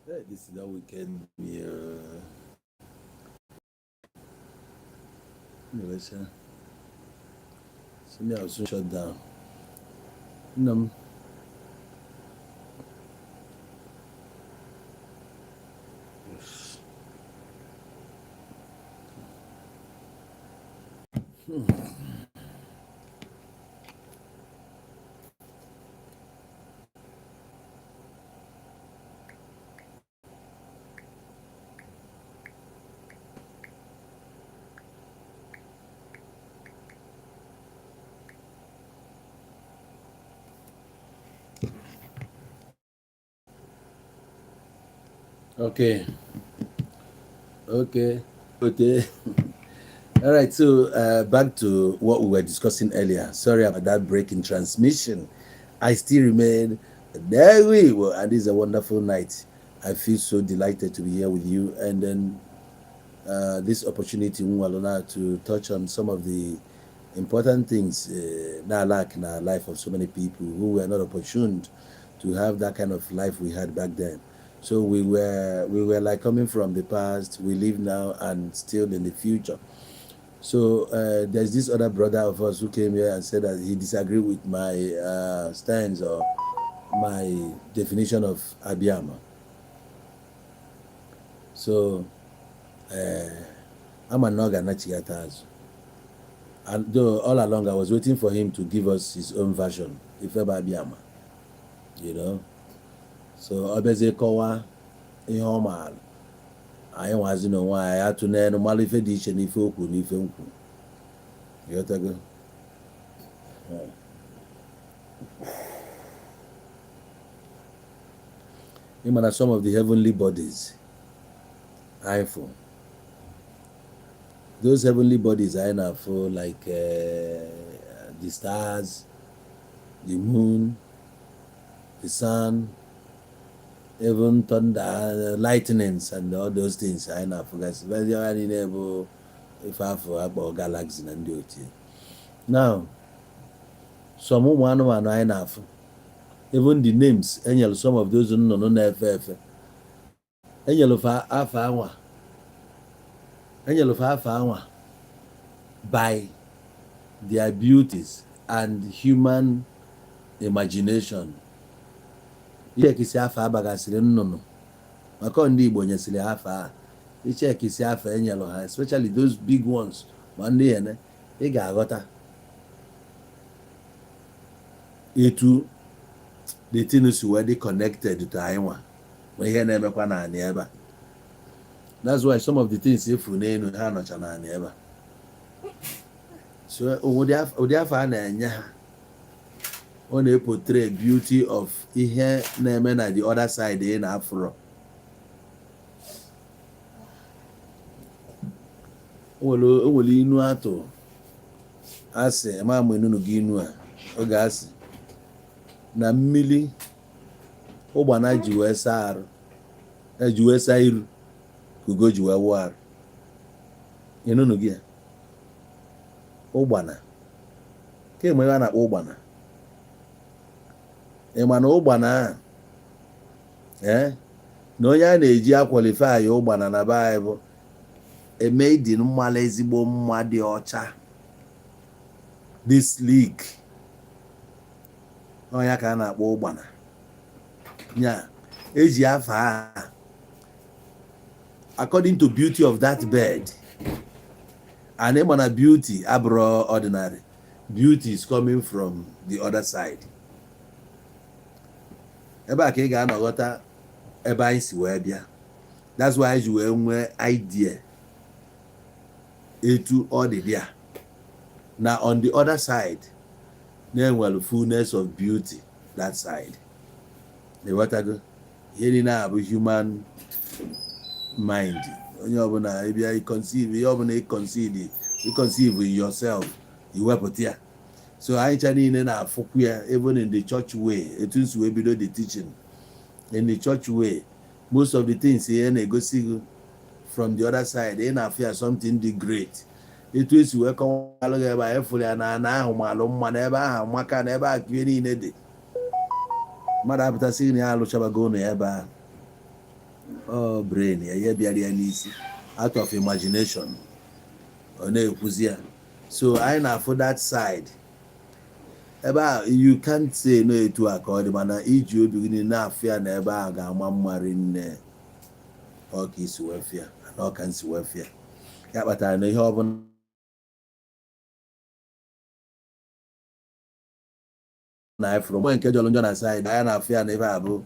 Hey, this is that weekend. Yeah. Anyway, sir. So me, I was soon shut down. No. Okay. Okay. Okay. All right. So back to what we were discussing earlier. Sorry about that break in transmission. I still remain there. We were, and this is a wonderful night. I feel so delighted to be here with you, and then this opportunity to touch on some of the important things now lack in our life of so many people who were not opportuned to have that kind of life we had back then. So we were like coming from the past, we live now and still in the future. So there's this other brother of us who came here and said that he disagreed with my stance or my definition of Abiama. So I'm a noga nachigatazu. And though all along I was waiting for him to give us his own version, Ifeba Abiama, you know. So obeze kowa ihe ọ maara anyị nwazi n'onwe anyị atụ n'elu mara ife dị iche n'ife okwu na ife nkwu. Ịghọtago? Ịma na some of the heavenly bodies anyị fụ, those heavenly bodies anyị na-afụ like the stars, the moon, the sun, even thunder, lightnings and all those things anyị na-afụgasị ọha niile bụ ife afọ akpọ galaxy na ndị ochie. Now some ụmụ anụmanụ anyị na-afụ, even the names enyere some of those nnụnụ na-efe efe, enyere fa afa anwa by their beauties and human imagination. Ichekisi afa abagasịrị nnụnụ maka ndị Igbo nyesịrị afa a, ichekisi afa enyelụ ha, especially those big ones ma ndị ene, ị ga-aghọta etu the thing si wee dị connected to anyị nwa ma ihe na-emekwa naanị ebe a. That's why some of the things efu n'elu ha nọcha naanị ebe a. So ụdị afa a na-enye ha, ọ na-eportray beauty of ihe na-eme na the other side ị na-afụrọ. O nwere inu atụ asị ma ama enunu gị inu a oge asị na mmili ụgbana ji wee saa arụ, ji wee saa iru, ka ugo ji wee wụọ arụ. Enunu gị ya ụgbana kemgbe ebe a na-akpọ ụgbana, ị ma na ụgbana a ee na onye a na-eji aqualify ụgbana na be anyị bụ a maiden mmalụ ezigbo mma, dị ọcha, dị sleek. Ọnya ka a na-akpọ ụgbana. Nya eji afa a according to beauty of that bird. And ịma na beauty abụrụ ordinary beauty, is coming from the other side. Ebe a ka ị ga-anọghọta ebe anyị si wee bịa. That's why anyị ji wee nwee idea etu ọ dị dị a na on the other side na-enwere fullness of beauty that side. Ịghọtago? Ihe niile a bụ human mind. Onye ọbụla ịbịa i conceive, ihe ọbụla i conceive in yourself, iwepụta ya. So anyị cha niile na-afụkwu ya. Even in the church way, etu nsi wee bido the teaching in the church way, most of the things ihe na-egosi gị from the other side, ị na-afụ ya something dị great. Etu esi wee kọwalụ gị ebe a, ịfụrụ ya na ana ahụ malụ mma, na ebe ahụ amaka, na ebe ahụ ka ihe niile dị. Mmadụ apụtasị na ya alụchabago ụlọ ya ebe ahụ, ọ brain ya, ihe bịara ya n'isi out of imagination, ọ na-ekwuzi ya. So anyị na-afụ that side ebe a. You can't say no etu a ka ọ dị, mana iji obi gị niile na-afụ ya na ebe ahụ ga-ama mma rinne. Ọ ka isi wee fịa na ọ ka nsi wee fịa ya kpatara na ihe ọbụla na anyị fụrụ mgbe nke jọrọ njọ na side anyị na-afụ ya na ebe a bụ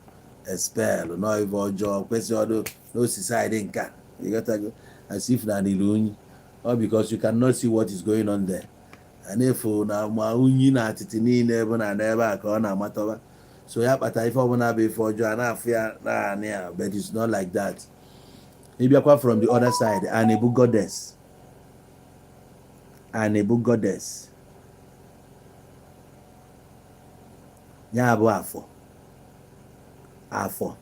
spell nọ, ife ọjọọ kwesị ọdụ n'osi side nke a. Ịghọtago? As if na n'ilu unyi ọ, because you cannot see what is going on there. A na-efu na ma unyi na atịtị niile bụ na n'ebe a ka ọ na-amatọba. So ya kpata ife ọbụla bụ ife ọjọọ a na-afụ ya naanị ya, but it's not like that. Ịbịakwa from the other side, and bụ goddess, and bụ goddess ya bụ afọ afọ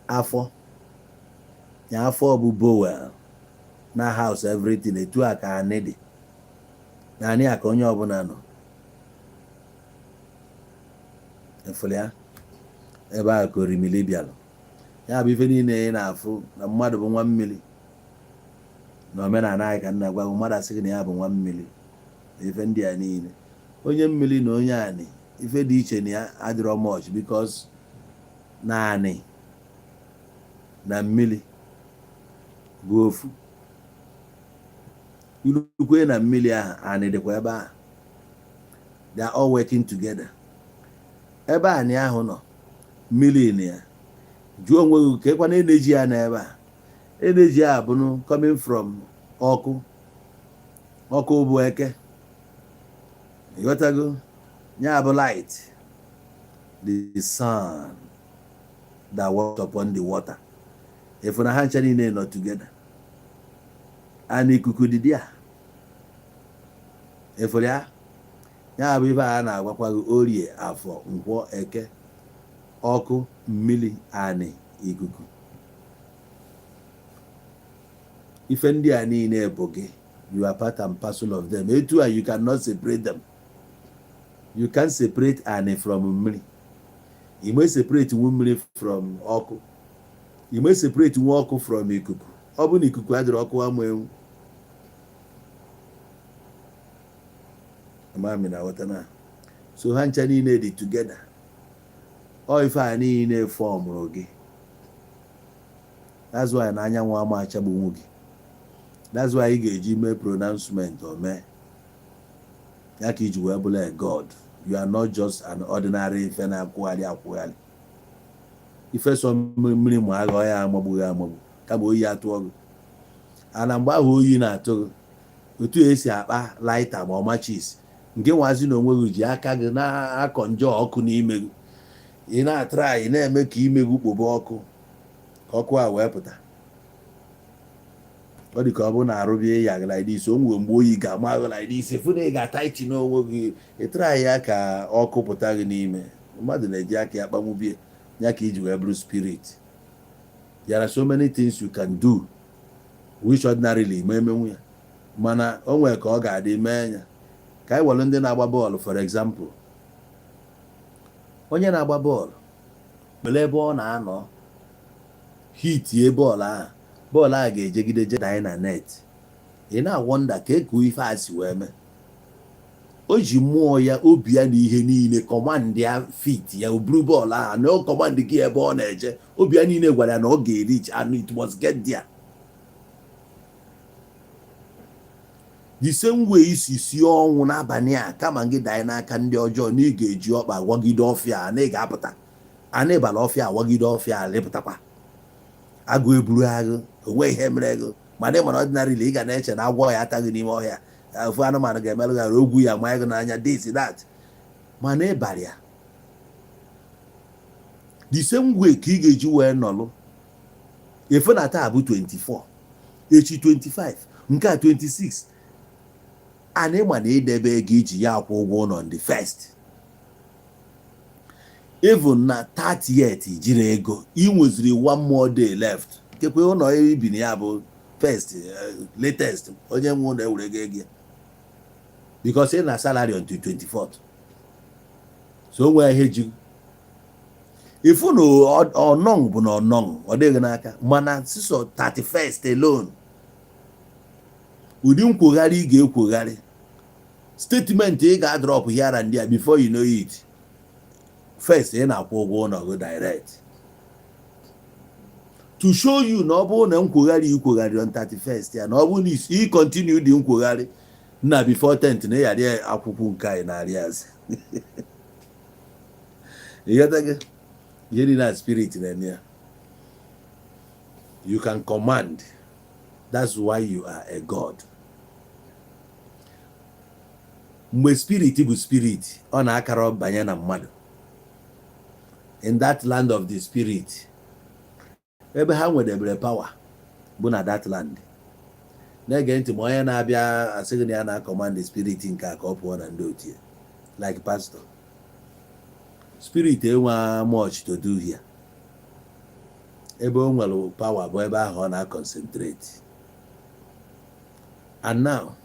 afọ ya, afọ bụ bowel na house everything. Etu a ka anị dị na anị a ka onye ọbụla nọ efere ya ebe a ka orimili bịalụ. Ya bụ ife niile ị na-afụ na mmadụ bụ nwa mmiri na omenala anyị ka nna gwa gị. Mmadụ asị gị na ya bụ nwa mmiri na ife ndị a niile, onye mmiri na onye anị, ife dị iche na ya adịrọ much, because na anị na mmiri bụ ofu. Ilukwe na mmiri ahụ, anị dịkwa ebe ahụ. They are all working together. Ebe anị ahụ nọ, mmiri na ya. Jụọ onwe gị ka ekwana energy ya na ebe a. Energy a bụnụ coming from ọkụ. Ọkụ bụ eke. Ịghọtago? Ya bụ light, the sun that walks upon the water. Efu na ha ncha niile nọ together, and ikuku dị dia efuru ya. Ya bụ ife a na-agwakwa gị: orie, afọ, nkwọ, eke, ọkụ, mmiri, anị, ikuku. Ife ndị a niile bụ gị. You are part and parcel of them. Etu a, you cannot separate them. You can separate anị from mmiri, you may separate nwu mmiri from ọkụ, you may separate nwu ọkụ from ikuku. Ọ bụ na ikuku adịrị, ọkụ ama enwu. Amami na ghọta na so ha ncha niile dị together. Ọ ife a niile formụrụ gị. That's why na anyanwụ ama achagbunwu gị. That's why ị ga-eji mee pronouncement o mee ya ka iji wee bụrụ a god. You are not just an ordinary ife na-akwụgharị akwụgharị. Ife sọ mmiri ma agha ya amagbughị amagbu, kama oyi atụọ gị. Ana mgbe ahụ oyi na-atụ gị, Otu esi akpa lighter ma ọ matches nke nwazi na onwe gị ji aka gị na-akọ njọ ọkụ n'ime gị. Ị na-atry, ị na-eme ka ime gị kpobe ọkụ, ka ọkụ a wee pụta. Ọ dị ka ọ bụrụ na arụbịa ya gị like this, o nwere mgbe oyi ga-ama gị like this, fụ na ị ga-ata ichi n'onwe gị. Ịtry ya ka ọkụ pụta gị n'ime. Mmadụ na-eji aka ya kpanwubie ya ka iji wee bụrụ spirit. There are so many things you can do which ordinarily ma emenwu ya, mana o nwere ka ọ ga-adị mee ya. Ka anyị were ndị na-agba bọọlụ for example. Onye na-agba bọọlụ were ebe ọ na-anọ hitie bọọlụ ahụ, bọọlụ ahụ ga-ejegide je danye na net. Ị na-awonder ka eko ife a si wee mee. O ji mmụọ ya, obi ya na ihe niile command ya feet ya, o buru bọọlụ ahụ na o command gị ebe ọ na-eje. Obi ya niile gwara ya na ọ ga-erich and it must get there. The same way isi sie ọnwụ n'abalị a, kama gị danye n'aka ndị ọjọọ, na ị ga-eji ọkpa wagide ọfịa na ị ga-apụta ana ịbala ọfịa, wagide ọfịa lịpụtakwa, agụ eburu agụ, onwe ihe mere ego. Mana ị mara, ordinarily ị ga na-eche na agwọ ya ataghị n'ime ọhịa, ofu anụmanụ ga-emerụ gị arụ, ogwu ya manya gị n'anya, this, that. Mana ịbara ya, the same way ka ị ga-eji wee nọlụ efe na taa bụ 24, echi 25, nke a 26. Ana ịma na idebe ego iji ya akwụ ụgwọ ụlọ on the first, even na 30th jiri ego ị nweziri one more day left. Kekwe ụlọ ibi na ya bụ first latest onye nwe ụlọ ewere ego ego ya, because ị na salary until 24th. So o nwee ihe ji ifu na ọnọng bụ na ọnọng ọ dịghị n'aka, mana sisọ 31st alone, ụdị nkwogharị ị ga-ekwogharị, statement ị ga-adrop here and there, before you know it, first ị na-akwụ ụgwọ ụlọ gị direct, to show you na ọ bụrụ na nkwogharị ikwogharị on 31st ya, na ọ bụrụ na ị continue dị nkwogharị na before 10th, na ịghara akwụkwọ nke anyị na arịazị. Ịghọtago ihe dị na spirit na-eme ya? You can command. That's why you are a god. Mgbe spirit bụ spirit, ọ na-akara banye na mmadụ. In that land of the spirit, ebe ha nwedebere power bụ na that land. Na-ege ntị, ma onye na-abịa asị gị na ya na-acommand spirit nke a ka ọ pụọ na ndị otu ya, like pastor, spirit enwe much to do here. Ebe o nwere power bụ ebe ahụ ọ na-concentrate. And now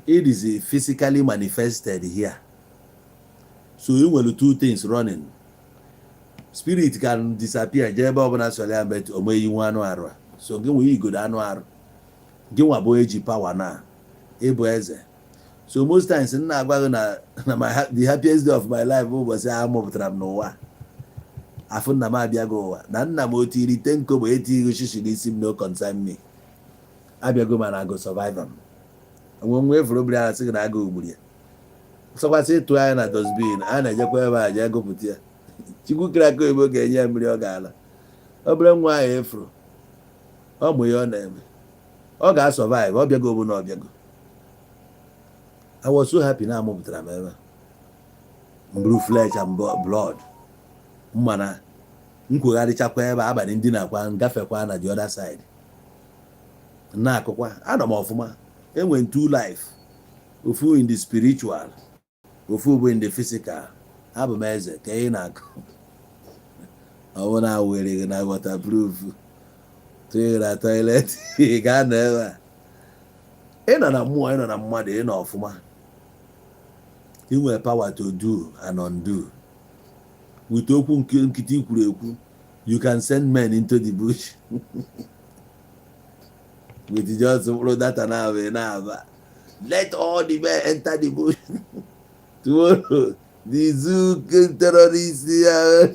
it is physically manifested here, so e nwere two things running. Spirit can disappear jee ebe ọbụla sọrọ ya, but o meghị nwa anụ arụ a. So gị nwee igodo anụ arụ gị nwa bụ onye ji power na ịbụ eze. So most times m na-agwa gị na the happiest day of my life bụ ụbọchị ahụ mụpụtara m n'ụwa, afụ nna m abịago ụwa, na nna m otu iri tenko bụ etighị shishi n'isi m. No concern me, abịago mana agụ survive m. Onwe nwa efuru obiri ahụ sị gị na agụ gburu ya, sọkwasị ịtụ anya na dustbin a na-ejekwa ebe a jee gụpụta ya. Chukwu kere aka oyibo ga-enye ya mmiri ọ ga-ala. Obere nwa ahụ efuru, ọ mụ ya ọ na-eme, ọ ga-asurvive. Ọ bịago bụ na ọ bịago. I was so happy na amụpụtara m ebe a mburu flesh and blood. Mana nkwegharịchakwa ebe abalị ndị na-akwa ngafekwa na the other side na-akụkwa, anọ m ọfụma. Enwe two life, ofu in the spiritual, ofu bụ in the physical. Abụ m eze ka ị na-akụ. Ọ bụ na awere gị na waterproof tụọ na toilet, ị ga-anọ ebe a. Ị nọ na mmụọ, ị nọ na mmadụ, ị nọ ọfụma. Ị nwere power to do and undo. With okwu nke nkịtị kwuru ekwu, you can send men into the bush with just mkpụrụ data na-aba na-aba, "Let all the men enter the bush tomorrow, the zoo terrorists." Ya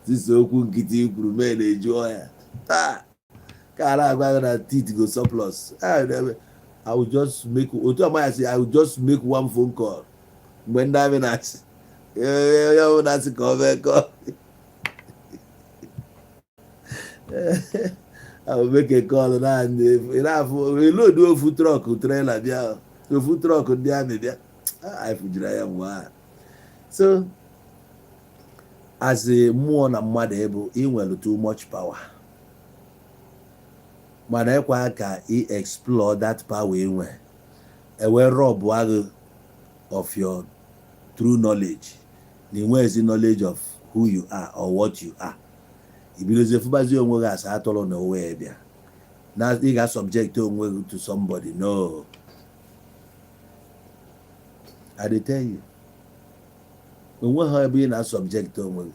sisi okwu nkịtị kwuru, men eju ọhịa taa ka a na-agwa gị na teeth go surplus. I will just make otu amaghị asị, I will just make one phone call. Mgbe ndị amị na-asị, onye ọbụla na-asị ka ọ mee kọ Make call naanị na-afụ elodu ofu truck trailer bịa, ofu truck ndị army bịa. Anyị fujiri anya mgbe ahụ. So as a mmụọ na mmadụ ịbụ, ị nwere too much power, mana ekwa ka ị explore that power ị nwe, ewee rob gị of your true knowledge, na ị nweghịzi knowledge of who you are or what you are. Ibidozie fụbazie onwe gị asa atụrụ na owe bịa na ị ga-subject onwe gị to somebody. No, I dey tell you, onwe ha ebe ị na-subject onwe gị.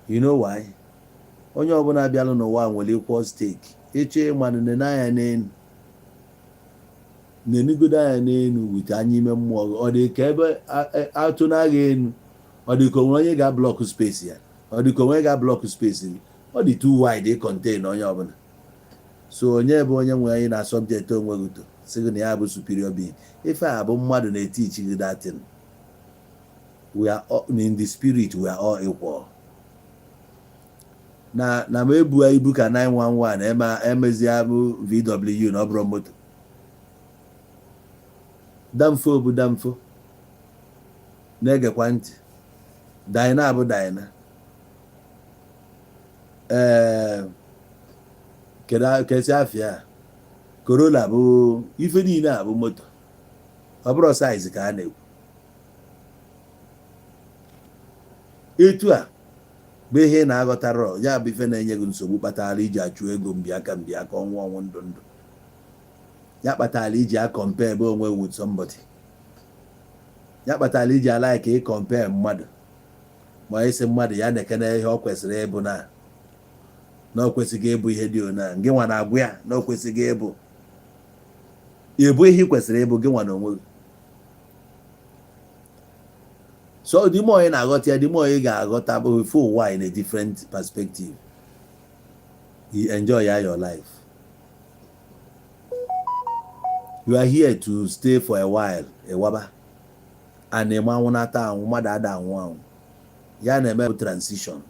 You know why? Onye ọbụla bịalụ n'ụwa nwere equal stake. Ịchọ ịmanụ, nene anya n'elu, nenugodo anya n'elu wite anya ime mmụọ gị. Ọ dị ka ebe atụ na-agha elu, ọ dị ka onwe onye ga-block space ya, ọ dị ka onwe ga-block space gị. Ọ dị too wide contain onye ọbụla. So onye bụ onye nwe anyị na subject onwe gị to sị gị na ya bụ superior being? Ife a bụ mmadụ na-etichi gị that thing. We are all, in the spirit we are all equal. Na ma ebu ibu ka 911 eme emezi abụ VW na ọ bụrụ moto danfo bụ danfo na-egekwa ntị. Dyna bụ Dyna. Ee, kedu kesi afịa Corolla bụ ife niile a bụ moto. Ọ bụrụ size ka a na-ekwu etu a bụ ihe ị na-aghọtara. Ya bụ ife na-enye gị nsogbu kpatara iji achụ ego mbịaka mbịaka, ọnwụ ọnwụ, ndụ ndụ. Ya kpatara iji a compare ebe onwe with somebody. Ya kpatara iji ala ka ị compare mmadụ, ma isi mmadụ ya na-ekene ihe ọ kwesịrị ịbụ, na ọ kwesịghị ịbụ ihe dị ona gị nwa na-agwa ya na ọ kwesịghị ịbụ ịbụ ihe ị kwesịrị ịbụ gị nwa na onwe gị. So the more ị na-aghọta ya, the more ị ga-aghọta bụ ife ụwa in a different perspective. You enjoy ya your life. You are here to stay for a while. Ịwaba a na-eme anwụ nata anwụ, mmadụ ada anwụ anwụ. Ya na-eme bụ transition.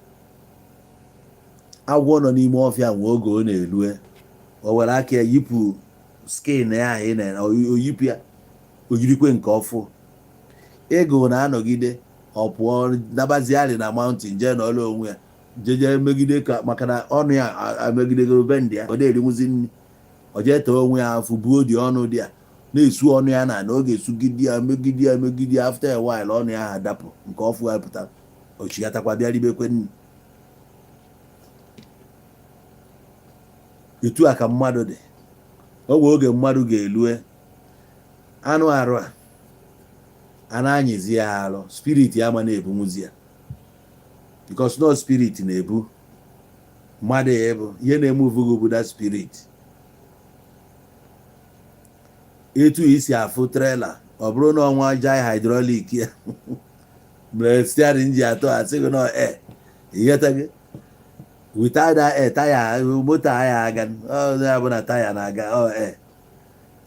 Agwọ nọ n'ime ọfịa nwe oge ọ na-elue, o were aka ya yipụ skin ya ahụ ị na oyipụ ya, o yirikwe nke ọfụ. Ego na-anọgide, ọ pụọ nabaziarị na mountain, jee n'ọlụ onwe ya, jeje megide ka maka na ọnụ ya emegidegoro bend ya, ọ na-erinwuzi nri. Ọ jee tee onwe ya afụ buo dị ọnụ dị ya na-esu ọnụ ya na ọ ga-esugide ya, megide ya, megide ya. After a while, ọnụ ya ha dapụ, nke ọfụ ya pụta. Ochigatakwa bịa ribekwe nri. Etu a ka mmadụ dị. O nwee oge mmadụ ga-elue anụ arụ a a na-anyịzi ya arụ, spirit ya ma na-ebunwuzi ya, because no spirit na-ebu mmadụ ya. Ebu ihe na-emove gị bụ that spirit. Etu isi afụ trailer, ọ bụrụ na ọnwa jai hydraulic ya mere steering ji atọ, asị gị na e ịghọta gị, without that air, taya moto ya aga. Ọ ya bụ na taya na-aga ọ e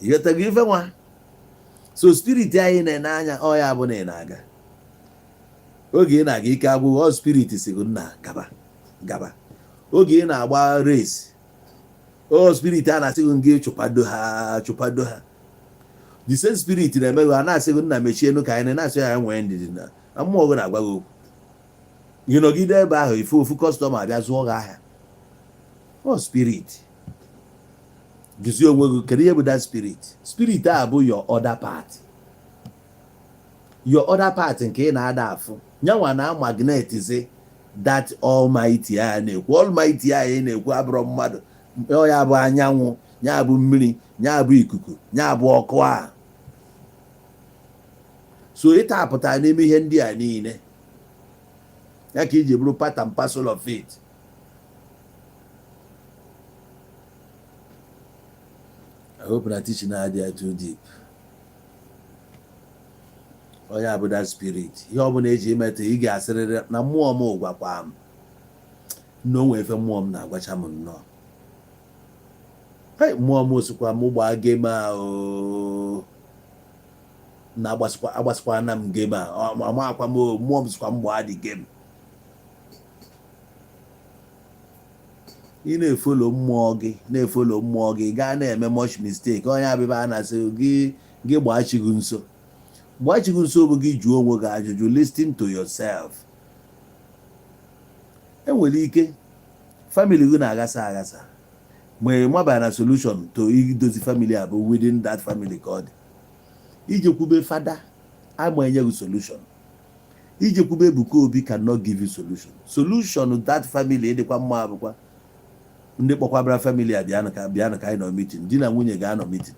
ịghọta gị ife nwa. So spirit anyị na-ene anya, ọ ya bụ na ị na-aga, oge ị na-aga ike agwụghị, ọ spirit si gị nna gaba gaba. Oge ị na-agba race, ọ spirit a na-asị gị gị chụpado ha, chụpado ha. The same spirit na-eme gị a na-asị gị nna mechie enu ka anyị na-asị ya nwee ndidi na mmụọ gị na-agwa gị okwu. Gị nọgide ebe ahụ, ife ofu customer abịa zụọ gị ahịa. Ọ spirit. Jụzie onwe gị, kedu ihe bụ that spirit? Spirit a bụ your other part, your other part nke ị na-ada afụ. Nyanwa na magnetize that almighty a na-ekwu. Almighty a ị na-ekwu abụrụ mmadụ. Ọ ya bụ anyanwụ, ya bụ mmiri, ya bụ ikuku, ya bụ ọkụ a. So ịtapụta n'ime ihe ndị a niile, ya ka iji bụrụ part and parcel of it. I hope na teaching na-adịghị too deep. Onye bụ that spirit, ihe ọbụla eji imetụ, ị ga-asịrịrị na mmụọ m gwakwa m na o nwee efe mmụọ m na-agwacha m nnọọ. Hey, mmụọ m osikwa m gbaa game a oo na agbasikwa agbasikwa na m game a amakwa m o, mmụọ m sikwa m gbaa dị game. Ị na-efollow mmụọ gị, na-efollow mmụọ gị, gaa na-eme much mistake. Onye abịba a na-asị gị, gị gbaghachi gị nso, gbaghachi gị nso bụ gị jụọ onwe gị ajụjụ. Listen to yourself. Enwere ike family gị na-aghasa aghasa, ma ị mabara na solution to idozi family a bụ within that family ka ọ dị. Ije kwube fada ama enye gị solution. Ije kwube Ebuka Obi cannot give you solution. Solution that family dịkwa mma bụkwa ndị kpọkwabara family a, bịanụ ka, bịanụ ka anyị nọ meeting. Di na nwunye ga-anọ meeting.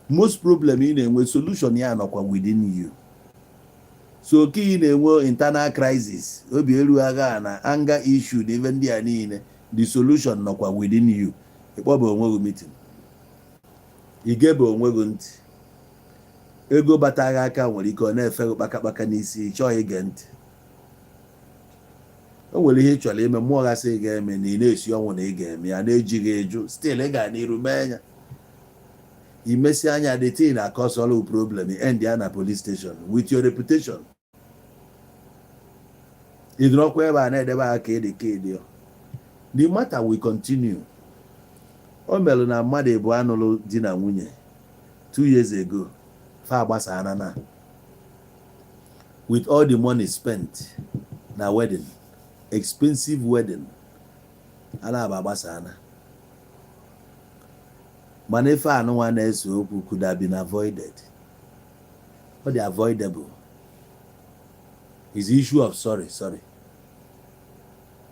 Most problem ị na-enwe, solution ya nọkwa within you. So oke ị na-enwe internal crisis, obi eru agha na anger issue na ife ndị a niile, the solution nọkwa within you. Ịkpọba onwe gị meeting, igebe onwe gị ntị. Ego bata gị aka nwere ike ọ na-efe gị kpakakpaka n'isi, ị chọghị ige ntị. O nwere ihe ị chọrọ ime, mmụọ gasị ị ga-eme na ị na-esi ọnwụ na ị ga-eme ya, na-ejighị eju. Still ị ga n'iru mee ya, imesi anya, the thing na cause all problem, end ya na police station with your reputation. Ị nọrọkwa ebe a na-edebe aka ka ịdị ka ịdị. The matter will continue. O mere na mmadụ ịbụ anụlụ di na nwunye 2 years ago, fa agbasana na with all the money spent na wedding, expensive wedding, a na-aba agbasana. Mana ife anụnwa na-ese okwu could have been avoided. Ọ dị avoidable, is issue of sorry, sorry.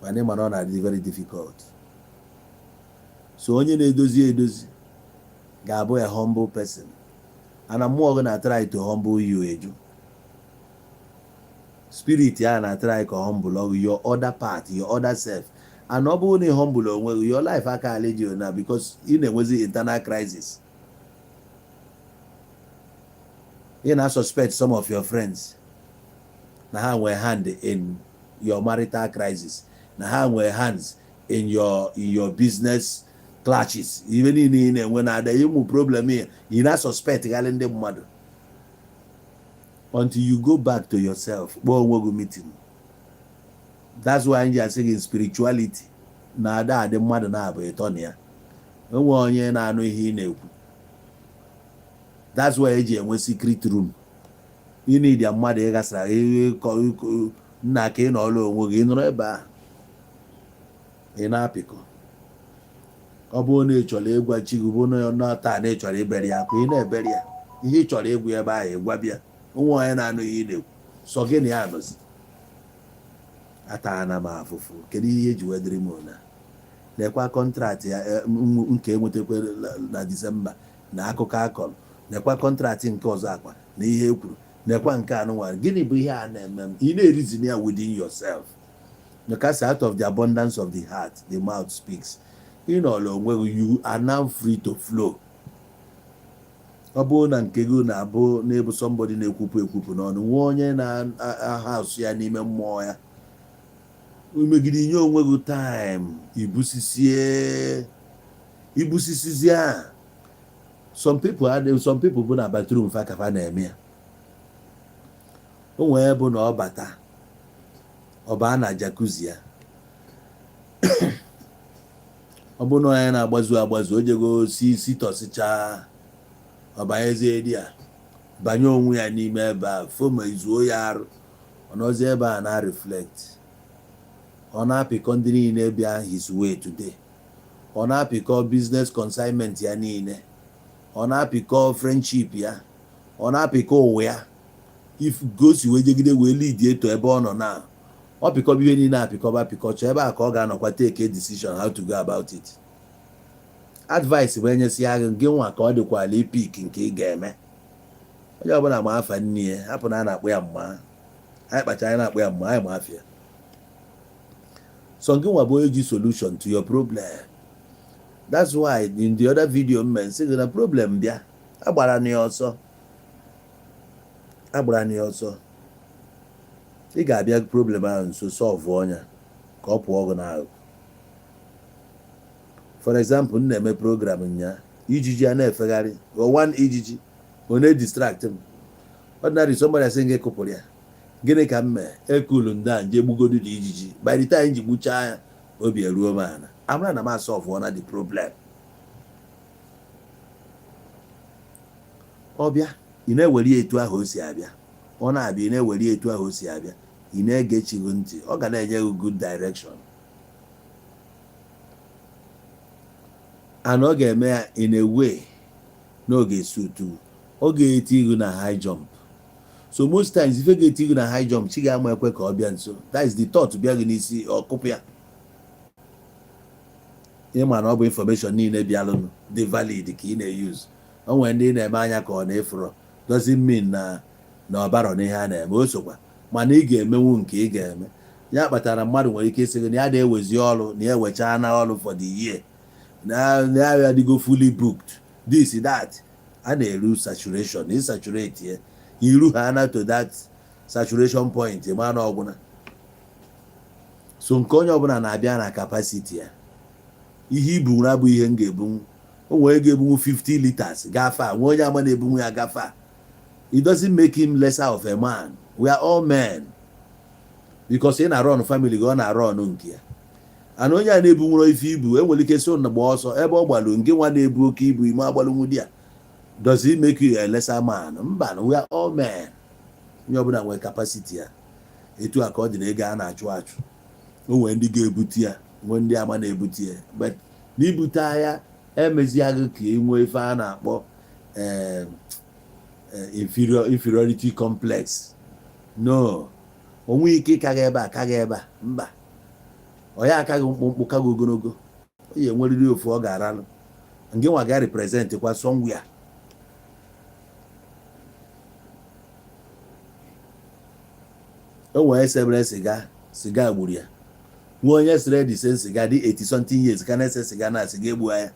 Mana ị ma na ọ na-adị very difficult. So onye na-edozi edozi ga-abụ a humble person, ana mmụọ gị na-try to humble you. Eju spirit ya na-try ka humble gị, your other part, your other self. And ọ bụrụ na ị humble onwe gị, your life aka ala ji na because ị na-enwezi internal crisis. Ị na-suspect some of your friends na ha nwee hand in your marital crisis, na ha nwee hands in your business clashes. Ihe niile ị na-enwe na-ada ịmụ problem ya, ị na-suspect gharị ndị mmadụ until you go back to yourself, kpọọ onwe gị meeting. That's why anyị ji asị gị, spirituality na-ada adị mmadụ na-abụ ịtọ na ya onwe onye na-anụ ihe ị na-ekwu. That's why eji enwe secret room. Ị need ya mmadụ ịghasara nna ka ị nọọrọ onwe gị, ị nọrọ ebe a, ị na-apịkọ. Ọ bụrụ na ị chọrọ ịgwa chi gị, bụ na taa na ị chọrọ iberi ya akwa, ị na-eberi ya ihe ị chọrọ ịgwa ebe ahụ, ịgwa bịa onwe onye na-anụ ihe ị na-ekwu, sọ gị na ya anọzi. Atana m afụfụ, kedu ihe eji wee dịrị m ona? Nekwa contract ya nke enwetakwa na Disemba na akụkọ akọrọ. Nekwa contract nke ọzọ akwa na ihe e kwuru. Nekwa nke anụnwa. Gịnị bụ ihe a na-eme m? Ị na-ereason ya within yourself, because out of the abundance of the heart the mouth speaks. Ị nọrọ onwe gị, you are now free to flow. Ọ bụrụ na nke gị na-abụ na-ebu somebody na-ekwupụ ekwupụ n'ọnụ, nwee onye na-ahasụ ya n'ime mmụọ ya, imegide inye onwe gị time, ibusisie ibusisizie a. Some people adị, some people bụ na bathroom fa ka fa na-eme ya. O nwee bụ na ọ bata, ọ baa na jacuzzi ya. Ọ bụ na onye na-agbazu agbazu, o jego si tọsịchaa, ọ banyezie di ya, banye onwe ya n'ime ebe a, foma izuo ya arụ, ọ nọzie ebe a na reflect. Ọ na-apịkọ ndị niile bịa his way today, ọ na-apịkọ business consignment ya niile, ọ na-apịkọ friendship ya, ọ na-apịkọ ụwa ya. If gosi wee jegide wee lead eto ebe ọ nọ na ọ pịkọba ihe niile, apịkọba apịkọcha ebe a ka ọ ga-anọkwa take a decision how to go about it. Advice bụ enyesi agha gị nwa ka ọ dịkwala ipick nke ị ga-eme. Onye ọbụla ma afa nne ya, hapụ na a na-akpọ ya mma. Anyị kpacha anyị na-akpọ ya mma, anyị ma afịa. So gị nwa bụ onye ji solution to your problem. That's why in the other video m sị gị na problem bịa, agbara na ya ọsọ, agbara na ya ọsọ. Ị ga-abịa problem ahụ nso, solve ọnya ka ọ pụọ gị n'ahụ. For example, m na-eme program nya, ijiji a na-efegharị, one ijiji ọ na-edistract m. Ordinary somebody asị gị kụpụrụ ya. Gịnị ka m mee? Ekulu ndị a nje gbugodu dị ijiji. By the time ji gbuchaa ya, obi eruo m ala, amara na m asolve na the problem. Ọ bịa, ị na-ewere ya etu ahụ o si abịa. Ọ na-abịa, ị na-ewere ya etu ahụ o si abịa. Ị na-ege chi gị ntị, ọ ga na-enye gị good direction, and ọ ga-eme ya in a way na ọ ga-esutu, ọ ga-eti gị na high jump. So most times, ife ga-eti gị na high jump, chi ga-ama ekwe ka ọ bịa nso. That is the thought bịa gị n'isi, ọkụpụ ya. Ịma na ọ bụ information niile bịalụnụ dị valid ka ị na-use. O nwere ndị na-eme anya ka ọ na-efuro, doesn't mean na ọ barọ n'ihe a na-eme. O sokwa, mana ị ga-emenwu nke ị ga-eme. Ya kpatara mmadụ nwere ike ịsị gị na ya na-ewezi ọrụ, na ya ewechaa na ọrụ for the year, na ya adịgo fully booked, this, that. A na-eru saturation, ịsaturate ya, iru ha na to that saturation point, ma na ọgwụna. So nke onye ọbụla na-abịa na capacity ya. Ihe ibu abụ ihe m ga-ebunwu. O nwere ga-ebunwu 50 liters gafe a, nwee onye ama na-ebunwu ya gafe a. It doesn't make him lesser of a man. We are all men, because ị na-arun family gị, ọ na-arun nke ya. And onye a na-ebunwuro ife ibu enwere ike so na gba ọsọ ebe ọ gbalụ nke nwa na-ebu oke ibu ime agbalụnwu di ya. Does it make you a lesser man? Mba, we are all men. Onye ọbụla nwere capacity ya. Etu a ka ọ dị na ego a na-achụ achụ. O nwere ndị ga-ebute ya, nwee ndị ama na-ebute ya, but n'ibute ya emezighị ka e nwee ife a na-akpọ inferiority complex. No, onwe ike ịkaghị ebe a, kaghị ebe a. Mba, ọ ya akaghị mkpụmkpụ, kaghị ogologo. O ya enwerịrị ofu ọ ga-aralụ nke nwa ga represent kwa somewhere. O nwere sebere siga, siga gburu ya. Nwa onye sere the same siga dị 80 something years ka na-ese siga na siga egbu ya.